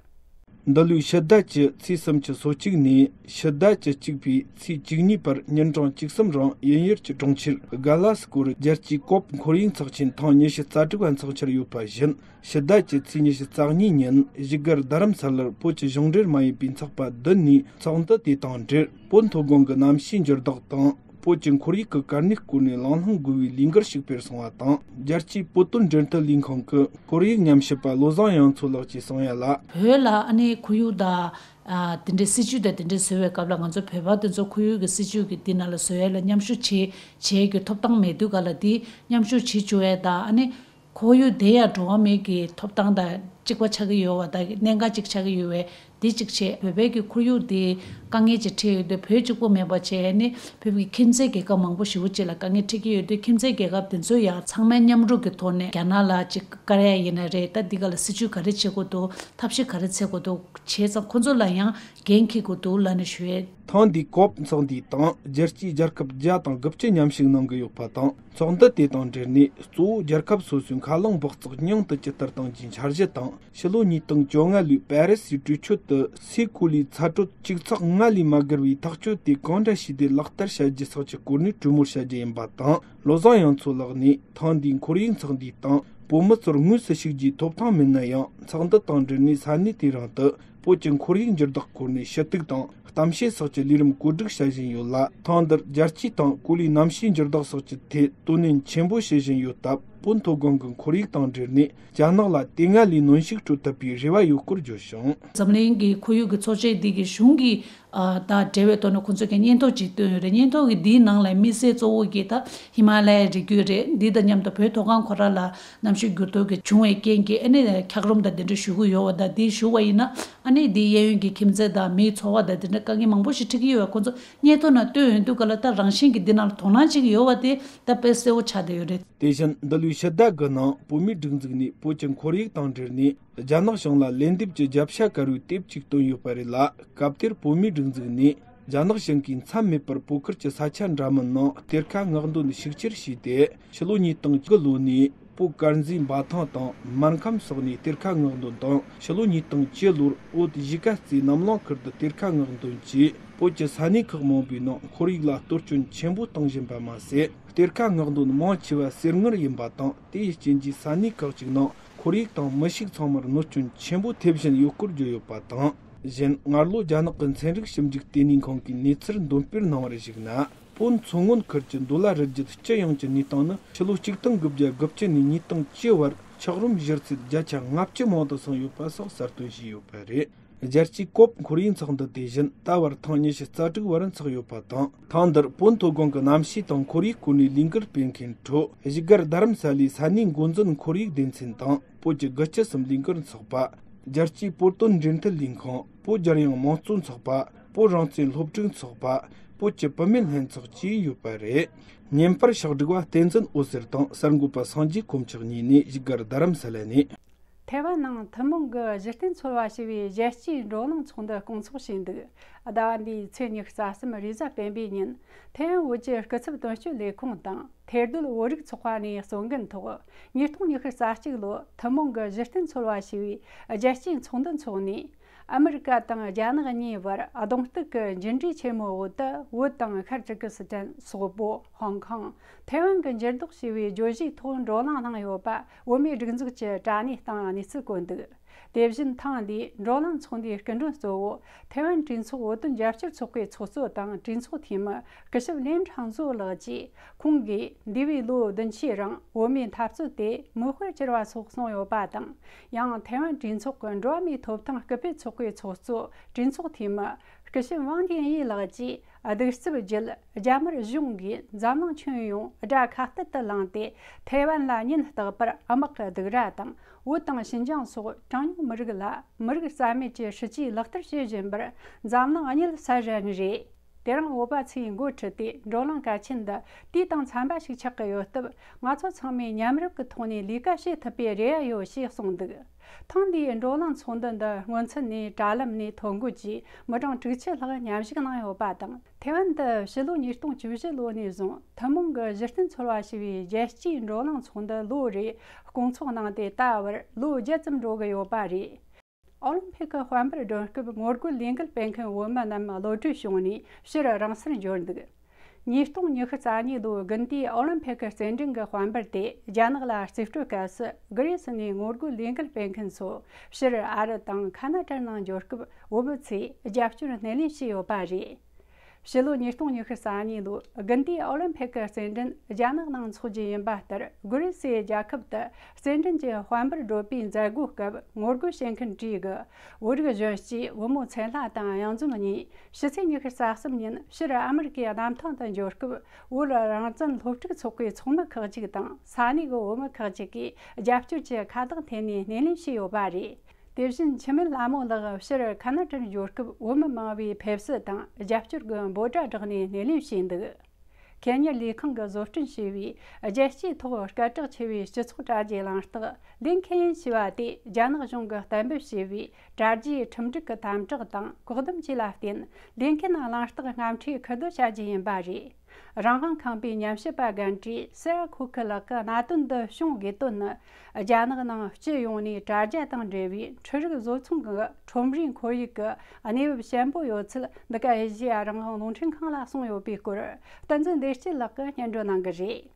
འདི་ལོའི་ཕྱི་ཟླ་བཅུ་ཚེས་སུམ་ཅུ་སོ་གཅིག་ནས་ཕྱི་ཟླ་བཅུ་གཅིག་པའི་ཚེས་བཅུ་གཉིས་བར་ཉིན་གྲངས་བཅུ་གསུམ་རིང་དབྱིན་ཡུལ་གྱི་གྲོང་ཁྱེར་གྷ་ལ་སི་ཀོར་རྒྱལ་སྤྱིའི་ཀོབ་ཁོར་ཡུག་ཚོགས་ཆེན་ཐེངས་ཉི་ཤུ་རྩ་དྲུག་པ་འཚོགས་འཆར་ཡོད་པ་བཞིན། ཕྱི་ཟླ་བཅུ་ཚེས་ཉི་ཤུ་རྩ་གཉིས་ཉིན་བཞུགས་སྒར་རྡ་རམ་ས་ལར་བོད་ཀྱི་གཞུང་འབྲེལ་མ་ཡིན་པའི་ཚོགས་པ་བདུན་ནས་ཚོགས་འདུ་དེ་དང་འབྲེལ། བོད་མཐོ་སྒང་གི་གནམ་གཤིས་འགྱུར་ལྡོག་དང་། བོད་ཀྱི་ཁོར་ཡུག་གི་གལ་གནད་སྐོར་ནས་གླེང་སློང་དགོས་པའི་ལས་འགུལ་ཞིག་སྤེལ་སོང་བ་དང་། རྒྱལ་སྤྱིའི་བོད་དོན་འབྲེལ་མཐུད་ལས་ཁང་གི་ཁོར་ཡུག་ཉམས་ཞིབ་པ་བློ་བཟང་དབྱངས་མཚོ་ལགས་ཀྱིས་གསུངས་ཡ་ལ། བོད་ལ་ཨ་ནི་ཁོར་ཡུག་དང་། ཨ། དེ་འདྲའི་སྲིད་ཇུས་དང་དེ་འདྲའི་བཟོ་བའི་སྐབས་ལ་ང་ཚོ་བོད་པ་དེ་ཚོ་ཁོར་ཡུག་གི་སྲིད་ཇུས་ཀྱི་དེ་ནང་ལ་བཟོ་ཡ་ལ་མཉམ་ཞུགས་བྱེད་བྱེད་ཀྱི་ཐོབ་ཐང་མེད་དུས་ག་ལ་དེ་མཉམ་ཞུགས་བྱེད་བཅུག་ཡ་དང་། ཨ་ནི་ཁོར་ཡུག་དེ་ཡང་འགྲོ་བ་མིའི་གི་ཐོབ་ཐང་དང་གཅིག་པ་ཆགས་ཀྱི་ཡོད་པ་དང་གནད་འགག་ཅིག་ཆགས་ཀྱི་ཡོད་པའི་ འདི་གཅིག་བྱས། བོད་པའི་གི་ཁོར་ཡུག་འདི་དཀའ་ངལ་ཅིག་འཕྲད་ཡོད་དུས། བོད་གཅིག་པོ་མེད་པ་བྱས་ནས་བོད་ཀྱི་ཁྱིམ་མཚེས་རྒྱལ་ཁབ་མང་པོ་ཞེ་པོ་ཅིག་ལ་དཀའ་ངལ་འཕྲད་ཀྱི་ཡོད་དུས། ཁྱིམ་མཚེས་རྒྱལ་ཁབ་དེ་ཚོ་ཡང་ཚང་མས་མཉམ་རུབ་ཀྱི་ཐོག་ནས་རྒྱ་ནག་ལ་ཅིག་བཀར་ཡ་ཡིན་ན་རེད། ད་འདི་ག་ལ་སྲིད་ཇུས་ག་རེ་བྱེད་དགོས་འདུག་ཐབས་ཤེས་ག་རེ་འཚོལ་དགོས་འདུག་བྱས་ཙང་ཁོ་ཚོ་ལ་ཡང་འགན་འཁྱེར་དགོས་འདུག་ལབ་ནས་ཞུ་ཡས། ཐེངས་འདིའི་ཀོབ་ཚོགས་འདུའི་སྟེང་རྒྱལ་སྤྱིའི་རྒྱལ་ཁབ་བརྒྱ་དང་དགུ་བཅུ་མཉམ་ཞུགས་གནང་གི་ཡོད་པ་དང་། ཚོགས་འདུ་དེ་དང་འབྲེལ་ནས་གཙོ་བོ་རྒྱལ་ཁབ་སོ་སོའི་མཁའ་རླུང་སྦགས་བཙོག་ཉུང་དུ་ཇི་ལྟར་གཏོང་རྒྱུའི་འཆར་གཞི་དང་། ཕྱི་ལོ་ཉིས་སྟོང་བཅོ་ལྔ་ལོའི་པེ་རི་སིའི་གྲོས་ཆོད་དུ་སའི་གོ་ལའི་ཚ་དྲོད་གཅིག་ཚེག་ལྔ་ལས་མ་བརྒལ་བའི་ཐག་གཅོད་དེ་གང་འདྲ་བྱས་ཏེ་ལག་བསྟར་བྱ་རྒྱུ་སོགས་ཀྱི་སྐོར་ནས་གྲོས་མོལ་བྱ་རྒྱུ་ཡིན་པ་དང་། བློ་བཟང་དབྱངས་མཚོ་ལགས་ནས་ཐེངས་འདིའི་ཁོར་ཡུག་ཚོགས་འདུའི་སྟེང་བོད་མི་ཚོར་དངོས་སུ་ཞུགས་རྒྱུའི་ཐོབ་ཐང་མེད་ན་ཡང་། ཚོགས་འདུ་དང་འབྲེལ་ནས་ས་གནས་དེ་རང་དུ་བོད་ཀྱི་ཁོར་ཡུག་འགྱུར་ལྡོག་སྐོར་ནས་ཞུ་གཏུག་དང་གཏམ་བཤད་སོགས་ཀྱི་ལས་རིམ་བཀོད་སྒྲིག་བྱ་བཞིན་ཡོད་ལ། ཐེངས་འདིར་རྒྱལ་སྤྱིའི་སྟེང་གོ་ལའི་གནམ་གཤིས་འགྱུར་ལྡོག་སོགས་ཀྱི་ཐད་དོ་ནན་ཆེན་པོ་བྱེད་བཞིན་ཡོད་སྟབས། བོད་མཐོ་སྒང་གི་ཁོར་ཡུག་དང་འབྲེལ་ནས་རྒྱ་ནག་ལ་དེ་སྔ་ལས་གནོན་ཤུགས་སྤྲོད་ཐུབ་པའི་རེ་བ་ཡོད་སྐོར་བརྗོད་བྱུང་། འཛམ་གླིང་གི་ཁོར་ཡུག་གི་ཚོགས་ཆེན་འདི་གི་གཞུང་གི་ཨ་དང་འབྲེལ་བའི་ཐོག་ནས་ཁོང་ཚོས་ཀྱང་སྙན་ཐོ་ཅིག་བཏོན་ཡོད་རེད། སྙན་ཐོ་གི་འདིའི་ནང་ལ་དམིགས་བསལ་གཙོ་བོ་གི་ད་ཧི་མ་ལ་ཡའི་རི་རྒྱུད་རེད། འདི་དང་མཉམ་དུ་བོད་མཐོ་སྒང་ཁོ་ར་ལ་གནམ་གཤིས་འགྱུར་ལྡོག་གི་བྱུང་བའི་རྐྱེན་གྱིས་ཨ་ནི་འཁྱགས་རོམ་དང་དེ་འདྲ་ཞུ་གི་ཡོད་པ་དང་། འདི་ཞུ་བ་ཡིན་ན་ཨ་ནི་འདི་གཡས་གཡོན་གྱི་ཁྱིམ་མཚེས་དང་མིའི་འཚོ་བ་དང་དེ་འདྲ་དཀའ་ངལ་མང་པོ་ཞིག་འཕྲད་ཀྱི་ཡོད་པ་ཁོང་ཚོ་སྙན་ཐོ་ནང་བཏོན་ཡོང་དུས་ག་ལ་ད་རང་བཞིན་གྱིས་འདི་ནང་ལ་དོ་སྣང་བྱེད་ཀྱི་ཡོད་པ་དེ་ད་དཔེ་གསལ་བོ་ཆགས་བསྡད་ཡོད་རེད། དེ་བཞིན་འདི་ལོའི་ཕྱི་ཟླ་དགུ་ནང་བོད་མིའི་སྒྲིག་འཛུགས་ནས་བོད་ཀྱི་ཁོར་ཡུག་དང་འབྲེལ་ནས། རྒྱ་ནག་གཞུང་ལ་ལན་འདེབས་ཀྱི་རྒྱབ་ཤ་དཀར་བོའི་དེབ་ཅིག་བཏོན་ཡོད་པ་རེད་ལ། སྐབས་དེར་བོད་མིའི་སྒྲིག་འཛུགས་ནས་རྒྱ་ནག་གཞུང་གིས་མཚམས་མེད་པར་བོད་ཁུལ་གྱི་ས་ཆ་འདྲ་མིན་ནང་གཏེར་ཁ་སྔོག་འདོན་ཤུགས་ཆེར་བྱས་ཏེ། ཕྱི་ལོ་ཉིས་སྟོང་དགུ་ལོ་ནས་བོད་དཀར་མཛེས་འབའ་ཐང་དང་སྨར་ཁམས་སོགས་ནས་གཏེར་ཁ་སྔོག་འདོན་དང་། ཕྱི་ལོ་ཉིས་སྟོང་བཅུ་ལོར་བོད་གཞིས་ཀ་རྩེའི་གནམ་ལངས་ཁུལ་དུ་གཏེར་ཁ་སྔོག་འདོན་གྱིས། བོད་ཀྱི་ས་གནས་ཁག་མང་པོའི་ནང་ཁོར་ཡུག་ལ་གཏོར་སྐྱོན་ཆེན་པོ་གཏོང་བཞིན་པ་མ་ཟད། གཏེར་ཁ་སྔོག་འདོན་མང་ཆེ་བ་གསེར་དངུལ་ཡིན་པ་དང་། དེའི་རྐྱེན་གྱིས་ས་གནས་ཁག་ཅིག་ནང་ཁོར་ཡུག་དང་མི་ཤུགས་ཚང་མར་གནོད་སྐྱོན་ཆེན་པོ་ཐེབས་བཞིན་ཡོད་སྐོར་བརྗོད་ཡོད་པ་དང་། གཞན། སྔར་ལོ་རྒྱ་ནག་གི་ཚན་རིག་ཞིབ་འཇུག་ལྟེ་གནས་ཁང་གིས་གནས་ཚུལ་འདོན་སྤེལ་གནང་བར་གཞིགས་ན། བོད་མཚོ་སྔོན་ཁུལ་གྱི་མདོ་ལ་རི་རྒྱུད་སྤྱི་ཡོངས་ཀྱི་གནས་སྟངས་ནི་ཕྱི་ལོ་ཆིག་སྟོང་དགུ་བརྒྱ་དགུ་བཅུ་ནས་ཉིས་སྟོང་བཅུ་བར་འཁྱགས་རོམ་བཞུར་ཚད་བརྒྱ་ཆ་ལྔ་བཅུ་མང་དུ་སོང་ཡོད་པ་སོགས་གསལ་སྟོན་བྱས་ཡོད་པ་རེད། རྒྱལ་སྤྱིའི་ཀོབ་ཁོར་ཡུག་ཚོགས་འདུ་དེ་བཞིན་ད་བར་ཐེངས་ཉི་ཤུ་རྩ་དྲུག་བར་འཚོགས་ཡོད་པ་དང་། ཐེངས་འདིར་བོད་མཐོ་སྒང་གི་གནམ་གཤིས་དང་ཁོར་ཡུག་སྐོར་ནས་ལས་འགུལ་སྤེལ་མཁན་ཁྲོད། བཞུགས་སྒར་རྡ་རམ་ས་ལའི་ས་གནས་འགོ་འཛིན་ཁོར་ཡུག་སྡེ་ཚན་དང་། བོད་ཀྱི་དགུ་བཅུ་གསུམ་ལས་འགུལ་ཚོགས་པ། རྒྱལ་སྤྱིའི་བོད་དོན་འབྲེལ་མཐུད་ལས་ཁང་། བོད་རྒྱལ་ཡོངས་མང་གཙོ་ཚོགས་པ། བོད་རང་བཙན་སློབ་ཕྲུག་ཚོགས་པ། བོད་ཀྱི་བུད་མེད་ལྷན་ཚོགས་བཅས་ཡོད་པ་རེད། བརྙན་པར་ཕྱག་སྒྲིག་པ་བསྟན་འཛིན་འོད་ཟེར་དང་གསར་འགོད་པ་སངས་རྒྱས་དཀོན་མཆོག་གཉིས་ནས་བཞུགས་སྒར་རྡ་རམ་ས་ལ་ནས། ཐའེ་ཝན་ནང་ཐུན་མོང་གི་གཞི་རྟེན་འཚོལ་བ་ཞེས་པའི་རྒྱལ་སྤྱིའི་བགྲོ་གླེང་ཚོགས་འདུ་སྐོང་ཚོགས་བྱས་འདུག་ཟླ་བ་འདིའི་ཚེས་ཉི་ཤུ་རྩ་གསུམ་རེས་གཟའ་སྤེན་པའི་ཉིན། ཐའེ་ཝན་བོད་ཀྱི་སྐུ་ཚབ་དོན་གཅོད་ལས་ཁུངས་དང་ཐེར་སྡོད་བོད་རིགས་ཚོགས་པ་ནས་གསུང་འགན་ཐོག་ཉིས་སྟོང་ཉི་ཤུ་རྩ་གཅིག་ལོ་ཐུན་མོང་གི་གཞི་རྟེན་འཚོལ་བ་ཞེས་པའི་རྒྱལ་སྤྱིའི་ཚོགས་འདུ་འཚོགས་ནས། ཨ་མི་རི་ཀ་དང་རྒྱ་ནག་གཉིས་བར་གདོང་གཏུག་གི་མཇུག་འབྲས་ཆེན་མོའི་འོག་ཏུ། བོད་དང་ཤར་ཀིར་གི་སི་ཐན། སོག་པོ། ཧོང་ཀོང་། ཐའེ་ཝན་གྱི་འགྱུར་ལྡོག་ཞེས་པའི་བརྗོད་གཞིའི་ཐོག་བགྲོ་གླེང་གནང་ཡོད་པ་བོད་མིའི་སྒྲིག་འཛུགས་ཀྱི་དྲ་གནས་སྟེང་གནས་ཚུལ་བཀོད་འདུག་དེ་བཞིན་ཐེངས་འདིའི་བགྲོ་གླེང་ཚོགས་འདུའི་སྐུ་མགྲོན་གཙོ་བོ་ཐའེ་ཝན་གྲོས་ཚོགས་བོད་དོན་རྒྱབ་སྐྱོར་ཚོགས་པའི་ཚོགས་གཙོ་དང་གྲོས་ཚོགས་འཐུས་མི་སྐུ་ཞབས་ལིན་ཁྲང་ཛོ་ལགས་ཀྱིས། ཁོང་གིས་འདས་པའི་ལོ་བདུན་ཕྱེད་རིང་བོད་མིའི་འཐབ་རྩོད་དེ་མིག་དཔེར་གྱུར་པ་སོགས་གསུངས་ཡོད་པ་དང་། ཡང་ཐའེ་ཝན་གྲོས་ཚོགས་ཀྱི་འགྲོ་བ་མིའི་ཐོབ་ཐང་སྐུལ་སྤེལ་ཚོགས་པའི་ཚོགས་གཙོ་གྲོས་ཚོགས་འཐུས་མི་སྐུ་ཞབས་ཝང་ཏིང་ཡི་ལགས་ཀྱིས་གདུག་རྩུབ་བརྒྱུད་རྒྱ་དམར་གཞུང་གིས་འཛམ་གླིང་ཁྱོན་ཡོངས་དགྲ་ཁ་གཏད་དུ་ལངས་ཏེ། ཐའེ་ཝན་ལ་ཉེན་རྟག་པར་དམག་གི་སྡུག་ར་དང་། བོད་དང་ཤིན་ཅང་སོགས་གྲངས་ཉུང་མི་རིགས་ལ་མི་རིགས་རྩ་མེད་ཀྱི་སྲིད་ཇུས་ལག་བསྟར་བྱེད་བཞིན་པར་འཛམ་གླིང་གཉིད་སད་རན་རེད། དེ་རིང་བོད་པ་ཚོས་འགོ་ཁྲིད་དེ་བགྲོ་གླེང་གལ་ཆེན་འདི་དུས་དང་འཚམ་པ་ཞིག་ཆགས་ཀྱི་ཡོད་སྟབས། ང་ཚོ་ཚང་མས་མཉམ་རུབ་ཀྱི་ཐོག་ནས་ལས་ཀ་བྱེད་ཐུབ་པའི་རེ་བ་ཡོད་ཞེས་གསུངས་འདུག་ཐེངས་འདིའི་བགྲོ་གླེང་ཚོགས་འདུ་འདི་སྔོན་ཚུད་ནས་དྲ་ལམ་ནས་ཐོ་འགོད་ཀྱིས་མི་གྲངས་དྲུག་ཅུ་ལྷག་མཉམ་ཞུགས་གནང་ཡོད་པ་དང་། ཐའེ་ཝན་དུ་ཕྱི་ལོ་ཉིས་སྟོང་བཅུ་བཞི་ལོ་ནས་བཟུང་ཐུན་མོང་གི་གཞི་རྟེན་འཚོལ་བ་ཞེས་པའི་རྒྱལ་སྤྱིའི་བགྲོ་གླེང་ཚོགས་འདུ་ལོ་རེའི་སྐོང་ཚོགས་གནང་སྟེ་ད་བར་ལོ་བརྒྱད་ཙམ་འགྲོ་གི་ཡོད་པ་རེད། ཨོ་ལིམ་ཕིག་གི་དཔལ་འབར་སྒྲོན་སྐབས་ངོ་རྒོལ་ལས་འགུལ་སྤེལ་མཁན་བོད་མི་རྣམས་གློད་གྲོལ་བྱུང་ནས་ཕྱིར་རང་སར་འབྱོར་འདུག་ཉིས་སྟོང་ཉི་ཤུ་རྩ་གཉིས་ལོའི་དགུན་དུས་ཨོ་ལིམ་ཕིག་གི་རྩེད་འགྲན་གྱི་དཔལ་འབར་དེ་རྒྱ་ནག་ལ་རྩིས་སྤྲོད་སྐབས་སུ་གྷི་རི་སི་ནས་ངོ་རྒོལ་ལས་འགུལ་སྤེལ་མཁན་ཚོ་ཕྱིར་ཨ་རི་དང་ཁ་ན་ཌར་ནང་འབྱོར་སྐབས་བོད་མི་ཚོས་རྒྱབ་སྐྱོར་སྣེ་ལེན་བྱས་ཡོད་པ་རེད། ཕྱི་ལོ་ཉིས་སྟོང་ཉི་ཤུ་རྩ་གཉིས་ལོའི་དགུན་དུས་ཨོ་ལིམ་ཕིག་གི་རྩེད་འགྲན་རྒྱ་ནག་ནང་འཚོགས་རྒྱུ་ཡིན་པ་ལྟར། གྷི་རི་སིའི་རྒྱལ་ཁབ་ཏུ་རྩེད་འགྲན་གྱི་དཔལ་འབར་བགྲོད་པའི་མཛད་སྒོའི་སྐབས་ངོ་རྒོལ་བྱེད་མཁན་གྲས་ཀྱི་བོད་རིགས་གཞོན་སྐྱེས་བུ་མོ་ཚེ་ལྷ་དང་གཡང་འཛོམས་གཉིས་ཕྱི་ཚེས་ཉི་ཤུ་རྩ་གསུམ་ཉིན་ཕྱིར་ཨ་མི་རི་ཀའི་གནམ་ཐང་དུ་འབྱོར་སྐབས། བོད་རང་བཙན་སློབ་ཕྲུག་ཚོགས་པའི་ཚོགས་མི་ཁག་ཅིག་དང་ས་གནས་ཀྱི་བོད་མི་ཁག་ཅིག་གིས་རྒྱབ་སྐྱོར་གྱི་ཁ་བཏགས་འཐེན་ནས་སྣེ་ལེན་བྱས་ཡོད་པ་རེད། དེ་བཞིན་འཆི་མེད་ལྷ་མོ་ལགས་ཕྱིར་ཁ་ན་ཏར་འབྱོར་སྐབས་བོད་མི་མང་བའི་ཕེབས་བསུ་དང་རྒྱབ་སྐྱོར་གྱི་འབོད་སྒྲ་བསྒྲགས་ནས་སྣེ་ལེན་བྱས་འདུག་ཁེ་ཉར་ལས་ཁང་གིས་བཟོ་སྐྲུན་བྱས་པའི་རྒྱལ་སྤྱིའི་ཐོག་སྐད་གྲགས་ཆེ་བའི་སྤྱི་ཚོགས་དྲ་རྒྱའི་གླེང་སྟེགས་ལིན་ཁེན་ཡིན་ཞེས་པ་དེ་རྒྱ་ནག་གཞུང་གིས་གཏན་འབེབས་བྱས་པའི་དྲ་རྒྱའི་ཁྲིམས་སྒྲིག་གི་དམ་དྲག་དང་བཀག་སྡོམ་བཅས་ལ་བརྟེན། ལིན་ཁེན་གླེང་སྟེགས་རྔམ་ཁྲིད་ཁུར་སྡོད་བྱ་རྒྱུ་ཡིན་པ་རེད། རང་དབང་ཁང་པའི་ཉམས་ཞིབ་པ་རྒན་གྲས་སེ་ར་ཁུག་ཁི་ལགས་ཀྱིས་གནད་དོན་འདི་བྱུང་དགོས་དོན་ནི། རྒྱ་ནག་ནང་སྤྱི་ཡོངས་ནས་དྲ་རྒྱ་དང་འབྲེལ་བའི་འཕྲུལ་རིག་བཟོ་ཚོང་གི་ཁྲོམ་རའི་ཁོར་ཡུག་གི་གནས་བབ་ཞན་པོ་ཡོད་ཚུལ། འདི་ག་ཨེ་ཤེ་ཡ་རང་དབང་རླུང་འཕྲིན་ཁང་ལ་གསུངས་ཡོད་པའི་སྐོར། བསྟན་འཛིན་བདེ་སྐྱིད་ལགས་ཀྱིས་སྙན་སྒྲོན་གནང་གི་རེད།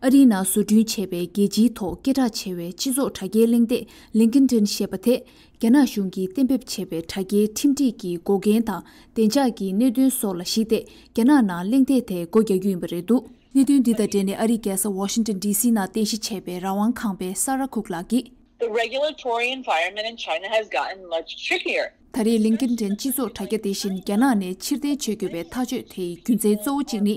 ཨ་རིའི་ནང་བཟོ་སྐྲུན་བྱས་པའི་རྒྱལ་སྤྱིའི་ཐོག་སྐད་གྲགས་ཆེ་བའི་སྤྱི་ཚོགས་དྲ་རྒྱའི་གླེང་སྟེགས་ལིང་ཀིན་ཏྲེན་ཞེས་པ་དེ། རྒྱ་ནག་གཞུང་གིས་གཏན་འབེབས་བྱས་པའི་དྲ་རྒྱའི་ཁྲིམས་སྒྲིག་གི་འགོག་རྐྱེན་དང་བདེ་འཇགས་ཀྱི་གནད་དོན་སོགས་ལ་གཞིགས་ཏེ། རྒྱ་ནག་ནང་གླེང་སྟེགས་དེ་སྒོ་རྒྱག་རྒྱུ་ཡིན་པ་རེད་འདུག་གནད་དོན་འདི་དང་འབྲེལ་ནས་ཨ་རིའི་རྒྱལ་ས་ཝ་ཤིང་ཏོན་ཌི་སི་ནང་རྟེན་གཞི་བྱས་པའི་རང་དབང་ཁང་པའི་ས་ར་ཁུག་ལགས་ཀྱིས། The regulatory environment in China has gotten much trickier. ད་རེས་ལིང་ཀིན་ཏྲེན་སྤྱི་ཚོགས་དྲ་རྒྱ་དེ་བཞིན་རྒྱ་ནག་ནས་ཕྱིར་འཐེན་བྱེད་དགོས་པའི་ཐག་གཅོད་དེའི་རྒྱུ་མཚན་གཙོ་བོ་གཅིག་ནི།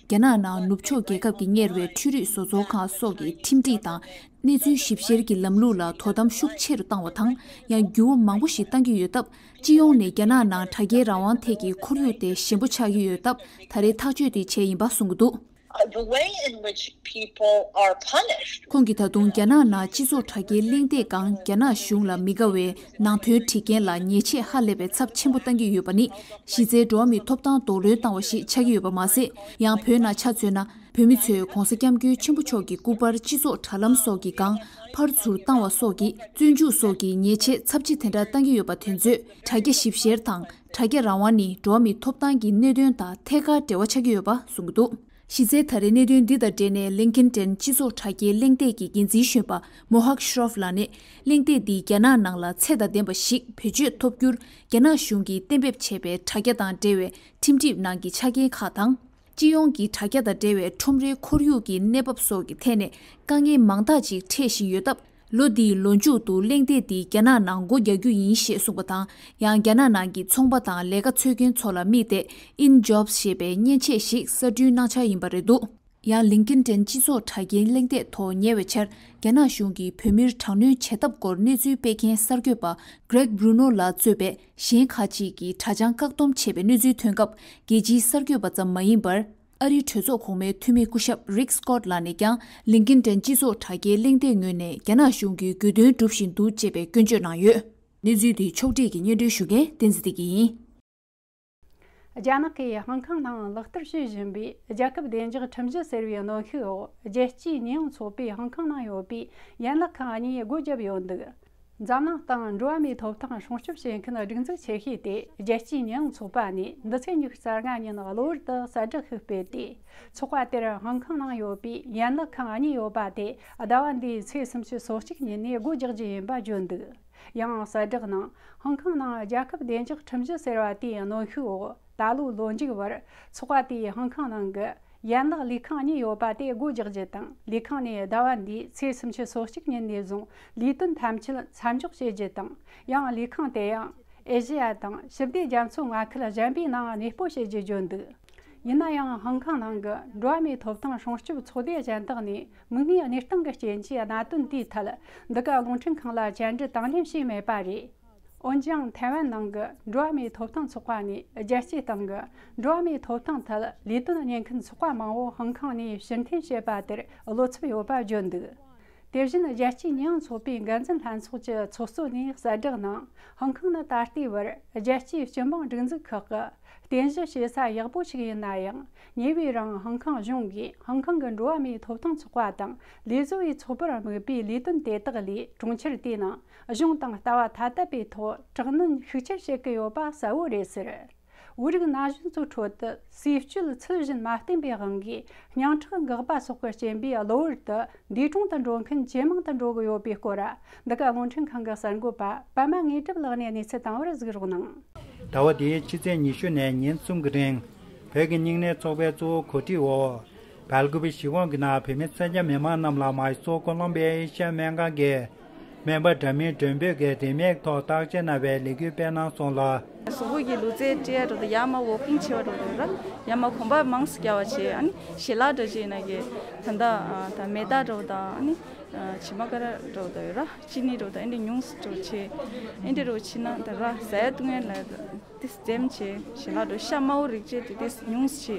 རྒྱ་ནག་ནང་ནུབ་ཕྱོགས་རྒྱལ་ཁབ་ཀྱིས་གཉེར་བའི་འཕྲུལ་རིག་བཟོ་ཚོང་ཁང་སོགས་ཀྱི་ཁྲིམས་སྒྲིག་དང་གནས་ཚུལ་ཞིབ་བཤེར་གྱི་ལམ་ལུགས་ལ་དོ་དམ་ཤུགས་ཆེ་རུ་བཏང་བ་དང་། ཡང་འགྱུར་བ་མང་པོ་ཞིག་བཏང་གི་ཡོད་སྟབས། སྤྱི་ཡོངས་ནས་རྒྱ་ནག་ནང་དྲ་རྒྱའི་རང་དབང་ཐད་ཀྱི་ཁོར་ཡུག་དེ་ཞན་པོ་ཆགས་ཀྱི་ཡོད་སྟབས། ད་རེས་ཐག་གཅོད་དེ་བྱས་ཡིན་པ་གསུངས་ཀྱི་འདུག Uh, the way in which people are punished. ཁོང་གིས་ད་དུང་རྒྱ་ནག་ནང་སྤྱི་ཚོགས་དྲ་རྒྱའི་གླེང་སྟེགས་སྒང་རྒྱ་ནག་གཞུང་ལ་མི་དགའ་བའི་ནང་དོན་བྲིས་མཁན་ལ་ཉེས་ཆད་ཧ་ལས་པའི་ཚབས་ཆེན་པོ་གཏང་གི་ཡོད་པ་ནི། གཞི་རྩའི་འགྲོ་བ་མིའི་ཐོབ་ཐང་རྡོག་རོལ་བཏང་བ་ཞིག་ཆགས་ཀྱི་ཡོད་པ་མ་ཟད། ཡང་བོད་ནང་ཆ་མཚོན་ན། བོད་མི་ཚོས་༸གོང་ས་༸སྐྱབས་མགོན་ཆེན་པོ་མཆོག་གི་སྐུ་པར་སྤྱི་ཚོགས་དྲ་ལམ་སོགས་ཀྱི་སྒང་ཕར་ཚུར་བཏང་བ་སོགས་ཀྱི་བཙོན་འཇུག་སོགས་ཀྱི་ཉེས་ཆད་ཚབས་ཆེ་དེ་འདྲ་གཏང་གི་ཡོད་པ་དེ་ཚོས་དྲ་རྒྱ་ཞིབ་བཤེར་དང་དྲ་རྒྱ་རང་དབང་ནི་འགྲོ་བ་མིའི་ཐོབ་ཐང་གི་གནད་དོན་དང་ཐད་ཀར་འབྲེལ་བ་ཆགས་ཀྱི་ཡོད་པ་གསུངས་ཀྱི་འདུག་གཞི་རྩའི་ད་རེས་གནད་དོན་འདི་དང་འབྲེལ་ནས་ལིང་ཀིན་ཏྲེན་སྤྱི་ཚོགས་དྲ་རྒྱའི་གླེང་སྟེགས་ཀྱི་འགན་འཛིན་གཞོན་པ་མོ་ཧག་ཤྲོབ་ལགས་ནས། གླེང་སྟེགས་འདིས་རྒྱ་ནག་ནང་ལ་ཚད་དང་ལྡན་པ་ཞིག་བེད་སྤྱོད་ཐོབ་རྒྱུར་རྒྱ་ནག་གཞུང་གིས་གཏན་འབེབས་བྱས་པའི་དྲ་རྒྱ་དང་འབྲེལ་བའི་ཁྲིམས་སྒྲིག་ནང་གི་ཆ་རྐྱེན་ཁག་དང་། སྤྱི་ཡོངས་ཀྱི་དྲ་རྒྱ་དང་འབྲེལ་བའི་ཁྲོམ་རའི་ཁོར་ཡུག་གི་གནས་བབ་སོགས་ཀྱི་ཐད་ནས་དཀའ་ངལ་མང་དག་ཅིག་འཕྲད་བཞིན་ཡོད་སྟབས། ལོ་འདིའི་ལོ་མཇུག་ཏུ་གླེང་སྟེགས་འདི་རྒྱ་ནག་ནང་སྒོ་རྒྱག་རྒྱུ་ཡིན་ཞེས་གསུངས་པ་དང་། ཡང་རྒྱ་ནག་ནང་གི་ཚོང་པ་དང་ལས་ཀ་འཚོལ་མཁན་ཚོ་ལ་དམིགས་ཏེ་ཨིན་ཇོབ་ཞེས་པའི་མཉེན་ཆས་ཤིག་གསར་སྐྲུན་གནང་འཆར་ཡིན་པ་རེད་འདུག་ཡང་ལིང་ཀིན་ཏྲེན་སྤྱི་ཚོགས་དྲ་རྒྱའི་གླེང་སྟེགས་ཐོག་ཉེ་བའི་ཆར་རྒྱ་ནག་གཞུང་གིས་བོད་མིར་དྲག་གནོན་བྱེད་ཐབས་སྐོར་གནས་ཚུལ་སྤེལ་མཁན་གསར་འགོད་པ་Greg Bruno་ལགས་གཙོས་པའི་གཞན་ཁག་ཅིག་གིས་དྲ་བྱང་བཀག་སྡོམ་བྱས་པའི་གནས་ཚུལ་ཐོན་སྐབས། རྒྱལ་སྤྱིའི་གསར་འགོད་པ་ཙམ་མ་ཡིན་པར། ཨ་རིའི་གྲོས་ཚོགས་གོང་མའི་འཐུས་མི་སྐུ་ཞབས་Rick Scott་ལགས་ནས་ཀྱང་ལིང་ཀིན་ཏྲེན་སྤྱི་ཚོགས་དྲ་རྒྱའི་གླེང་སྟེགས་ངོས་ནས་རྒྱ་ནག་གཞུང་གིས་དགོས་འདུན་སྒྲུབ་བཞིན་འདུག་ཅེས་པའི་སྐྱོན་བརྗོད་གནང་ཡོད། གནས་ཚུལ་འདི་ཕྱོགས་སྒྲིག་གིས་སྙན་སྒྲོན་ཞུ་མཁན་བསྟན་འཛིན་བདེ་སྐྱིད་ཡིན། རྒྱ་ནག་གིས་ཧང་ཀང་ནང་ལག་བསྟར་བྱེད་བཞིན་པའི་རྒྱལ་ཁབ་བདེ་འཇགས་ཁྲིམས་གཞི་ཟེར་བའི་གནོན་ཤུགས་འོག་རྒྱལ་སྤྱིའི་ཉེས་ཡངས་ཚོགས་པས་ཧང་ཀང་ནང་ཡོད་པའི་ཡན་ལག་ཁང་གཉིས་སྒོ་བརྒྱབ་ཡོད་འདུག་འཛམ་གླིང་སྟེང་འགྲོ་བ་མིའི་ཐོབ་ཐང་སྲུང་སྐྱོབ་བྱེད་མཁན་སྒྲིག་འཛུགས་ཆེ་ཤོས་དེ་རྒྱལ་སྤྱིའི་ཉེས་ཡངས་ཚོགས་པ་ནས་འདི་ཚེས་ཉི་ཤུ་རྩ་ལྔ་ཉིན་གློ་བུར་དུ་གསལ་བསྒྲགས་ཤིག་སྤེལ་ཏེ། ཚོགས་པ་དེར་ཧང་ཀང་ནང་ཡོད་པའི་ཡན་ལག་ཁང་གཉིས་ཡོད་པ་དེ་ཟླ་བ་འདིའི་ཚེས་སུམ་ཅུ་སོ་གཅིག་ཉིན་ནས་སྒོ་རྒྱག་རྒྱུ་ཡིན་པ་བརྗོད་འདུག་ཡང་གསལ་བསྒྲགས་ནང་ཧང་ཀང་ནང་རྒྱལ་ཁབ་བདེ་འཇགས་ཁྲིམས་གཞི་ཟེར་བ་དེའི་གནོན་ཤུགས་འོག་ད་ལོའི་ལོ་མཇུག་བར་ཚོགས་པ་དེས་ཧང་ཀང་ནང་གི་ཡན་ལག་ལས་ཁང་གཉིས་ཡོད་པ་དེ་སྒོ་རྒྱག་རྒྱུ་དང་། ལས་ཁང་ནས་ཟླ་བ་འདིའི་ཚེས་སུམ་ཅུ་སོ་གཅིག་ཉིན་ནས་བཟུང་ལས་དོན་ཐམས་ཅད་མཚམས་འཇོག་བྱེད་རྒྱུ་དང་། ཡང་ལས་ཁང་དེ་ཡང་ཨེ་ཤེ་ཡ་དང་ཞི་བདེ་རྒྱ་མཚོའི་མངའ་ཁུལ་གཞན་པའི་ནང་གནས་སྤོ་བྱེད་རྒྱུ་བརྗོད་འདུག་ཡིན་ན་ཡང་ཧང་ཀང་ནང་གི་འགྲོ་བ་མིའི་ཐོབ་ཐང་སྲུང་སྐྱོབ་ཚོགས་སྡེ་གཞན་དག་ནས་མིག་སྔའི་གནས་སྟངས་ཀྱི་རྐྱེན་གྱིས་གནད་དོན་དེའི་ཐད་འདི་ག་རླུང་འཕྲིན་ཁང་ལ་བཅར་འདྲི་དང་ལེན་བྱས་མེད་པ་རེད། འོན་ཀྱང་ཐའེ་ཝན་ནང་གི་འགྲོ་བ་མིའི་ཐོབ་ཐང་ཚོགས་པ་ནས་རྒྱལ་སྤྱིའི་སྟེང་གི་འགྲོ་བ་མིའི་ཐོབ་ཐང་ཐད་ལས་དོན་གཉེར་མཁན་ཚོགས་པ་མང་བོ་ཧང་ཀང་ནས་ཕྱིར་འཐེན་བྱས་པ་དེར་བློ་འཚབ་ཡོད་པ་བརྗོད་འདུག་དེ་བཞིན་རྒྱལ་སྤྱིའི་ཉེས་ཡངས་ཚོགས་པའི་འགན་འཛིན་ལྷན་ཚོགས་ཀྱི་ཚོགས་གཙོ་ནས་གསལ་བསྒྲགས་ནང་། ཧང་ཀང་ནི་ད་ལྟའི་བར་རྒྱལ་སྤྱིའི་སྤྱི་འབངས་སྒྲིག་འཛུགས་ཁག་གི་རྟེན་གཞི་བྱེད་ས་ཡག་པོ་ཞིག་ཡིན་ན་ཡང་། ཉེ་བའི་རིང་ཧང་ཀང་གཞུང་གིས་ཧང་ཀང་གི་འགྲོ་བ་མིའི་ཐོབ་ཐང་ཚོགས་པ་དང་ལས་བཟོ་བའི་ཚོགས་པར་དམིགས་པའི་ལས་དོན་དེ་དག་ལས་གྲོང་ཁྱེར་དེའི་ནང་གཞུང་དང་ལྟ་བ་ཐ་དད་པའི་ཐོག་དྲག་གནོན་ཤུགས་ཆེར་བྱེད་ཀྱི་ཡོད་པ་གསལ་བོ་རེད་ཟེར། བོད་རིགས་ན་གཞོན་ཚོའི་ཁྲོད་དུ་ཟས་སྤྱོད་ཚུལ་བཞིན་མ་བསྟེན་པའི་དབང་གིས་སྙིང་ཁྲག་འགག་པ་སོགས་ཀྱི་རྐྱེན་པས་གློ་བུར་དུ་འདས་གྲོངས་དུ་འགྲོ་མཁན་ཇེ་མང་དུ་འགྲོ་གི་ཡོད་པའི་སྐོར། འདི་ག་རླུང་འཕྲིན་ཁང་གི་གསར་འགོད་པ་པདྨ་དངོས་གྲུབ་ལགས་ནས་གནས་ཚུལ་བཏང་བར་གཟིགས་རོགས་གནང་། ཟླ་བ་འདིའི་ཕྱི་ཚེས་ཉི་ཤུ་ནས་ཉིན་གསུམ་གྱི་རིང་། བོད་ཀྱི་རྙིང་ནད་ཚོགས་པའི་གཙོ་བོ་གོ་སྒྲིག་འོག་བལ་ཀོ་བའི་གཞིས་ཁོངས་ཀྱི་ནང་བོད་མི་གསན་རྒྱ་མི་མང་རྣམས་ལ་མའི་སོ་ཀོ་ལོམ་པའི་ཨེ་ཤ་ཡ་སྨན་ཁང་གིས་ སྨན་པ་འདྲ་མིན་མགྲོན་འབོད་ཀྱིས་རིན་མེད་ཐོག་བརྟག་དཔྱད་གནང་བའི་ལས་འགུལ་སྤེལ་གནང་སོང་ལ། གཟུགས་པོ་གི་ལུས་རྩལ་སྤྲད་ཡ་འགྲོ་དང་ཡར་མར་ཝོག་ཀིང་བྱེད་པ་འགྲོ་དང་ར། ཡར་མར་གོམ་པ་མང་ཙམ་རྒྱག་པ་བྱས། ཨ་ནི་ཞལ་ལག་འདྲ་བྱས་ན་གི་ད་ལྟ་ད་མེ་སྟག་འགྲོ་དང་ཨ་ནི་བྱེ་མ་ཀ་ར་འགྲོ་དང་ཡོད་ར། ཅི་ནི་འགྲོ་དང་ཨེ་འདྲ་ཉུང་ཙམ་འགྲོ་བྱས། ཨེ་འདྲ་རུ་བྱས་ན་ད་ར་ཟ་ཡ་བཏུང་ཡ་ལ་ཏིས་འཛེམ་བྱས། ཞལ་ལག་འགྲོ་ཤ་དམར་པོ་རིགས་བཅས་དེ་ཏིས་ཉུང་ཙམ་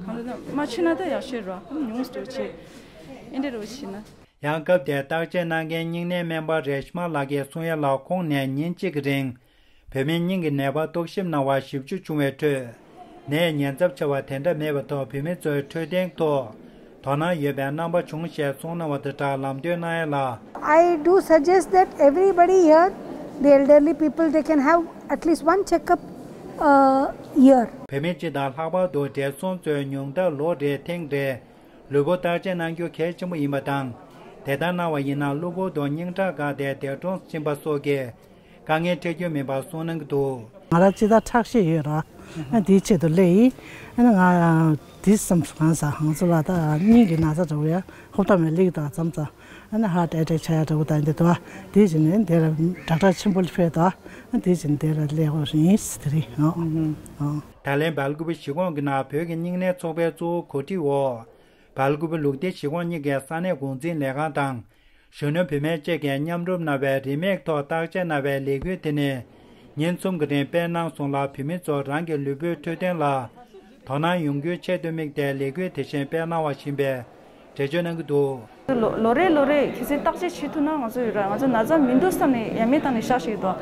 བྱས། གང་ལྟར་མ་མཆོད་ན་ད་ཡག་ཤོས་ར། ཉུང་ཙམ་འགྲོ་བྱས། ཨེ་འདྲ་རུ་བྱས་ན། ཡང་སྐབས་དེར་བརྟག་དཔྱད་གནང་མཁན་སྙིང་ནད་སྨན་པ་རེཤ་མ་ལགས་ཀྱིས་གསུང་ཡ་ལ། ཁོང་ནས་ཉིན་གཅིག་གི་རིང་བོད་མིའི་སྙིང་གི་ནད་པར་རྟོག་ཞིབ་གནང་བ་བཞི་བཅུ་བྱུང་བའི་ཁྲོད། ནད་ཉེན་ཚབས་ཆེ་བ་དེ་འདྲ་མེད་པ་དང་། བོད་མི་ཚོའི་འཕྲོད་བསྟེན་ཐོག་དོ་སྣང་ཡོད་པའི་རྣམ་པ་བྱུང་ཞེས་གསུངས་གནང་བ་དང་སྦྲགས་ལམ་སྟོན་གནང་ཡ་ལ། I do suggest that everybody here, the elderly people, they can have at least one checkup uh, year. བོད་མི་སྤྱི་དང་ལྷག་པར་དུ་བགྲེས་སོང་ཚོས་ཉུང་མཐར་ལོ་རེར་ཐེངས་རེ་ལུས་པོ་བརྟག་དཔྱད་གནང་རྒྱུ་གལ་ཆེན་པོ་ཡིན་པ་དང་། དེ་ལྟར་གནང་བ་ཡིན་ན་གློ་བུར་དུ་སྙིང་ཁྲག་འགགས་ཏེ་འདས་གྲོངས་ཕྱིན་པ་སོགས་ཀྱི་དཀའ་ངལ་འཕྲད་རྒྱུ་མིན་པ་གསུངས་གནང་གི་འདུག། ང་རང་སྤྱི་ཟླ་ཁྲག་ཤེད་ཡོད་ར། ཨ་དེའི་ཆེད་དུ་སླེབས་ཡིན། ཨ་ནི་ང་དེ་བསམ་སོང་། གང་ཟག་ང་ཚོ་ལ་ད་སྙིང་གི་ན་ཚ་འདྲ་བོ་ཡ་ཧོབ་ཏ་མེད་ལེགས་དང་ཙམ་ཙམ། ཨ་ནི་ཧར་ཊི་ཨེ་ཊེག་ཆགས་ཡ་འདྲ་བོ་དང་འདི་དོ། དེ་བཞིན་ནས་འདི་ལ་ཌོག་ཊར་ཆེན་པོ་ལ་ཕེབས་དོ། ཨ་དེ་བཞིན་འདི་ལ་སླེབས་དགོས་རེད་ཡིན་ཟེར་དེ་རེད། ཨོ། ཨོ། ད་ལན་སྦེལ་ཀོབ་གཞིས་ཁོངས་ཀྱི་ནང་བོད་ཀྱི་སྙིང་ནད་ཚོགས་པའི་གཙོ་བོ་གོ་སྒྲིག་འོག་སྦེལ་ཀོབ་ལུགས་བདེ་གཞིས་ཁོངས་གཉིས་ཀའི་ས་གནས་འགོ་འཛིན་ལས་ཁང་དང་། གཞོན་ནུ་བུད་མེད་བཅས་ཀྱིས་མཉམ་རུབ་གནང་བའི་རིན་མེད་ཐོག་བརྟག་དཔྱད་གནང་བའི་ལས་འགུལ་དེ་ནི་ཉིན་གསུམ་གྱི་རིང་སྤེལ་གནང་སོང་ལ། བོད་མི་ཚོ་རང་གི་ལུས་པོའི་འཕྲོད་བསྟེན་ལ་དོ་སྣང་ཡོང་རྒྱུའི་ཆེད་དུ་དམིགས་ཏེ་ལས་འགུལ་དེ་བཞིན་སྤེལ་གནང་བ་ཡིན་པའི་འགྲེལ་བརྗོད་གནང་གི་འདུག། ལོ་ལོ་རེ་ལོ་རེ་གལ་སྲིད་བརྟག་དཔྱད་བྱེད་ཐུབ་ན་ང་ཚོ་ཡོད་ར། ང་ཚོ་ན་ཚ་མི་འདུག་བསམ་ནས་ཡ་མེད་བཏང་ནས་བཞག་ཞིག་དོ།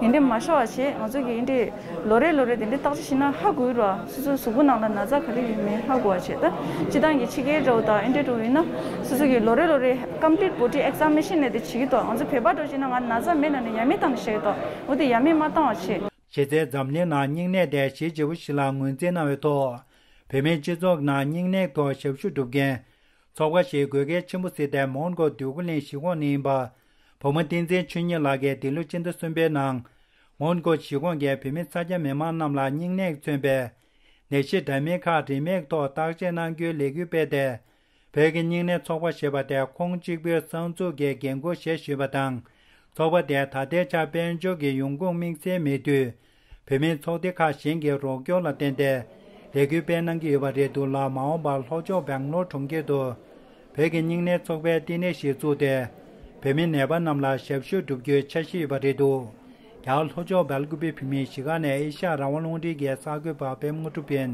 ཡིན་དེ་མ་བཞག་པ་བྱས། ང་ཚོ་གི་ཡིན་དེ་ལོ་རེ་ལོ་རེ་དེ་འདྲའི་བརྟག་དཔྱད་བྱེད་ན་ཧ་གོ་ཡོད་ར། སོ་སོའི་གཟུགས་པོ་ནང་ལ་ན་ཚ་ག་རེ་ཡོད་མེད་ཧ་གོ་བ་བྱས། ད་སྤྱི་བཏང་གི་ཕྱི་རྒྱལ་འདྲ་བོ་དང་ཨེ་འདྲ་འདྲ་བོ་ཡིན་ན་སོ་སོ་གི་ལོ་རེ་ལོ་རེ་ཀམ་པི་ལིཊ་བོ་ཌི་ཨེག་ཛ་མི་ནེ་ཤན་ནས་དེ་བྱེད་ཀྱི་འདུག། ང་ཚོ་བོད་པ་འདྲ་བོ་བྱས་ན་ང་ན་ཚ་མེད་ན་ནས་ཡ་མེད་བཏང་ནས་བཞག་གི་འདུག། འོ་དེ་ཡ་མེད་མ་བཏང་བ་བྱས། གཞི་རྩའི་འཛམ་གླིང་ནང་སྙིང་ནད་དེ་གཞི་ལྗིད་པོ་ཞིག་ལ་ངོས་འཛིན་གནང་བའི་ཐོག། བོད་མིའི་སྤྱི་ཚོགས་ནང་སྙིང་ནད་ཐོག་ཞབས་ཞུ་སྒྲུབ་མཁན་ཚོགས་པ་ཞིག་དགོས་གལ་ཆེན་པོ་གཟིགས་ཏེ། མོན་གྷོ་འདོད་རྒུ་གླིང་གཞིས་ཁོངས་ནས་ཡིན་པ་བུ་མོ་བསྟན་འཛིན་ཆོས་ཉིད་ལགས་ཀྱིས་འདི་ལོ་སྤྱི་ཟླ་གསུམ་པའི་ནང་མོན་གྷོ་གཞིས་ཁོངས་ཀྱི་བོད་མི་ས་སྐྱ་མི་མང་རྣམས་ལ་སྙིང་ནད་མཚོན་པའི་ནད་གཞི་འདྲ་མིན་ཁག་རིན་མེད་ཐོག་བརྟག་དཔྱད་གནང་རྒྱུའི་ལས་འགུལ་སྤེལ་ཏེ། བོད་ཀྱི་སྙིང་ནད་ཚོགས་པ་ཞེས་པ་དེ་ཁོངས་གཅིག་པུའི་གསར་འཛུགས་ཀྱི་འགན་འཁུར་བཞེས་ཡོད་པ་དང་། ཚོགས་པ་དེ་ད་ལྟའི་ཆར་དཔལ་འབྱོར་གྱི་ཡོང་ཁུངས་དམིགས་བསལ་མེད་དུས། བོད་མིའི་ཚོགས་སྡེ་ཁག་གཞན་གྱི་རོགས་སྐྱོར་ལ་བརྟེན་ཏེ་ལས་འགུལ་སྤེལ་གནང་གི་ཡོད་པ་རེད་འདུག་ལ། མ་འོངས་པར་ལྷོ་ཕྱོགས་སྦེང་ལོར་གྲོང་ཁྱེར་དུ་བོད་ཀྱི་སྙིང་ནད་ཚོགས་པའི་བསྟི་གནས་ཤིག་བཙུགས་ཏེ། བོད་མི་ནད་པ་རྣམས་ལ་ཞབས་ཞུ་བསྒྲུབ་རྒྱུའི་འཆར་གཞི་ཡོད་པ་རེད་འདུག། རྒྱ་གར་ལྷོ་ཕྱོགས་སྦེལ་ཀུ་པེ་བོད་མིའི་གཞིས་ཁང་ནས་ཨེ་ཤ་ཡ་རང་དབང་རླུང་འཕྲིན་གྱི་གསར་འགོད་པ་པད་མ་དངོས་གྲུབ་ཡིན།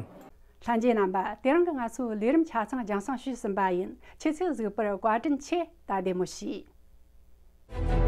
ལྷན་རྒྱས་རྣམ་པ། དེ་རིང་གི་ང་ཚོའི་ལས་རིམ་ཆ་ཚང་རྒྱང་སྲིང་ཞུས་ཟིན་པ་ཡིན། ཁྱེད་ཚོས་གཟིགས་པར་བཀའ་དྲིན་ཆེ། ད་བདེ་མོ་བྱོས།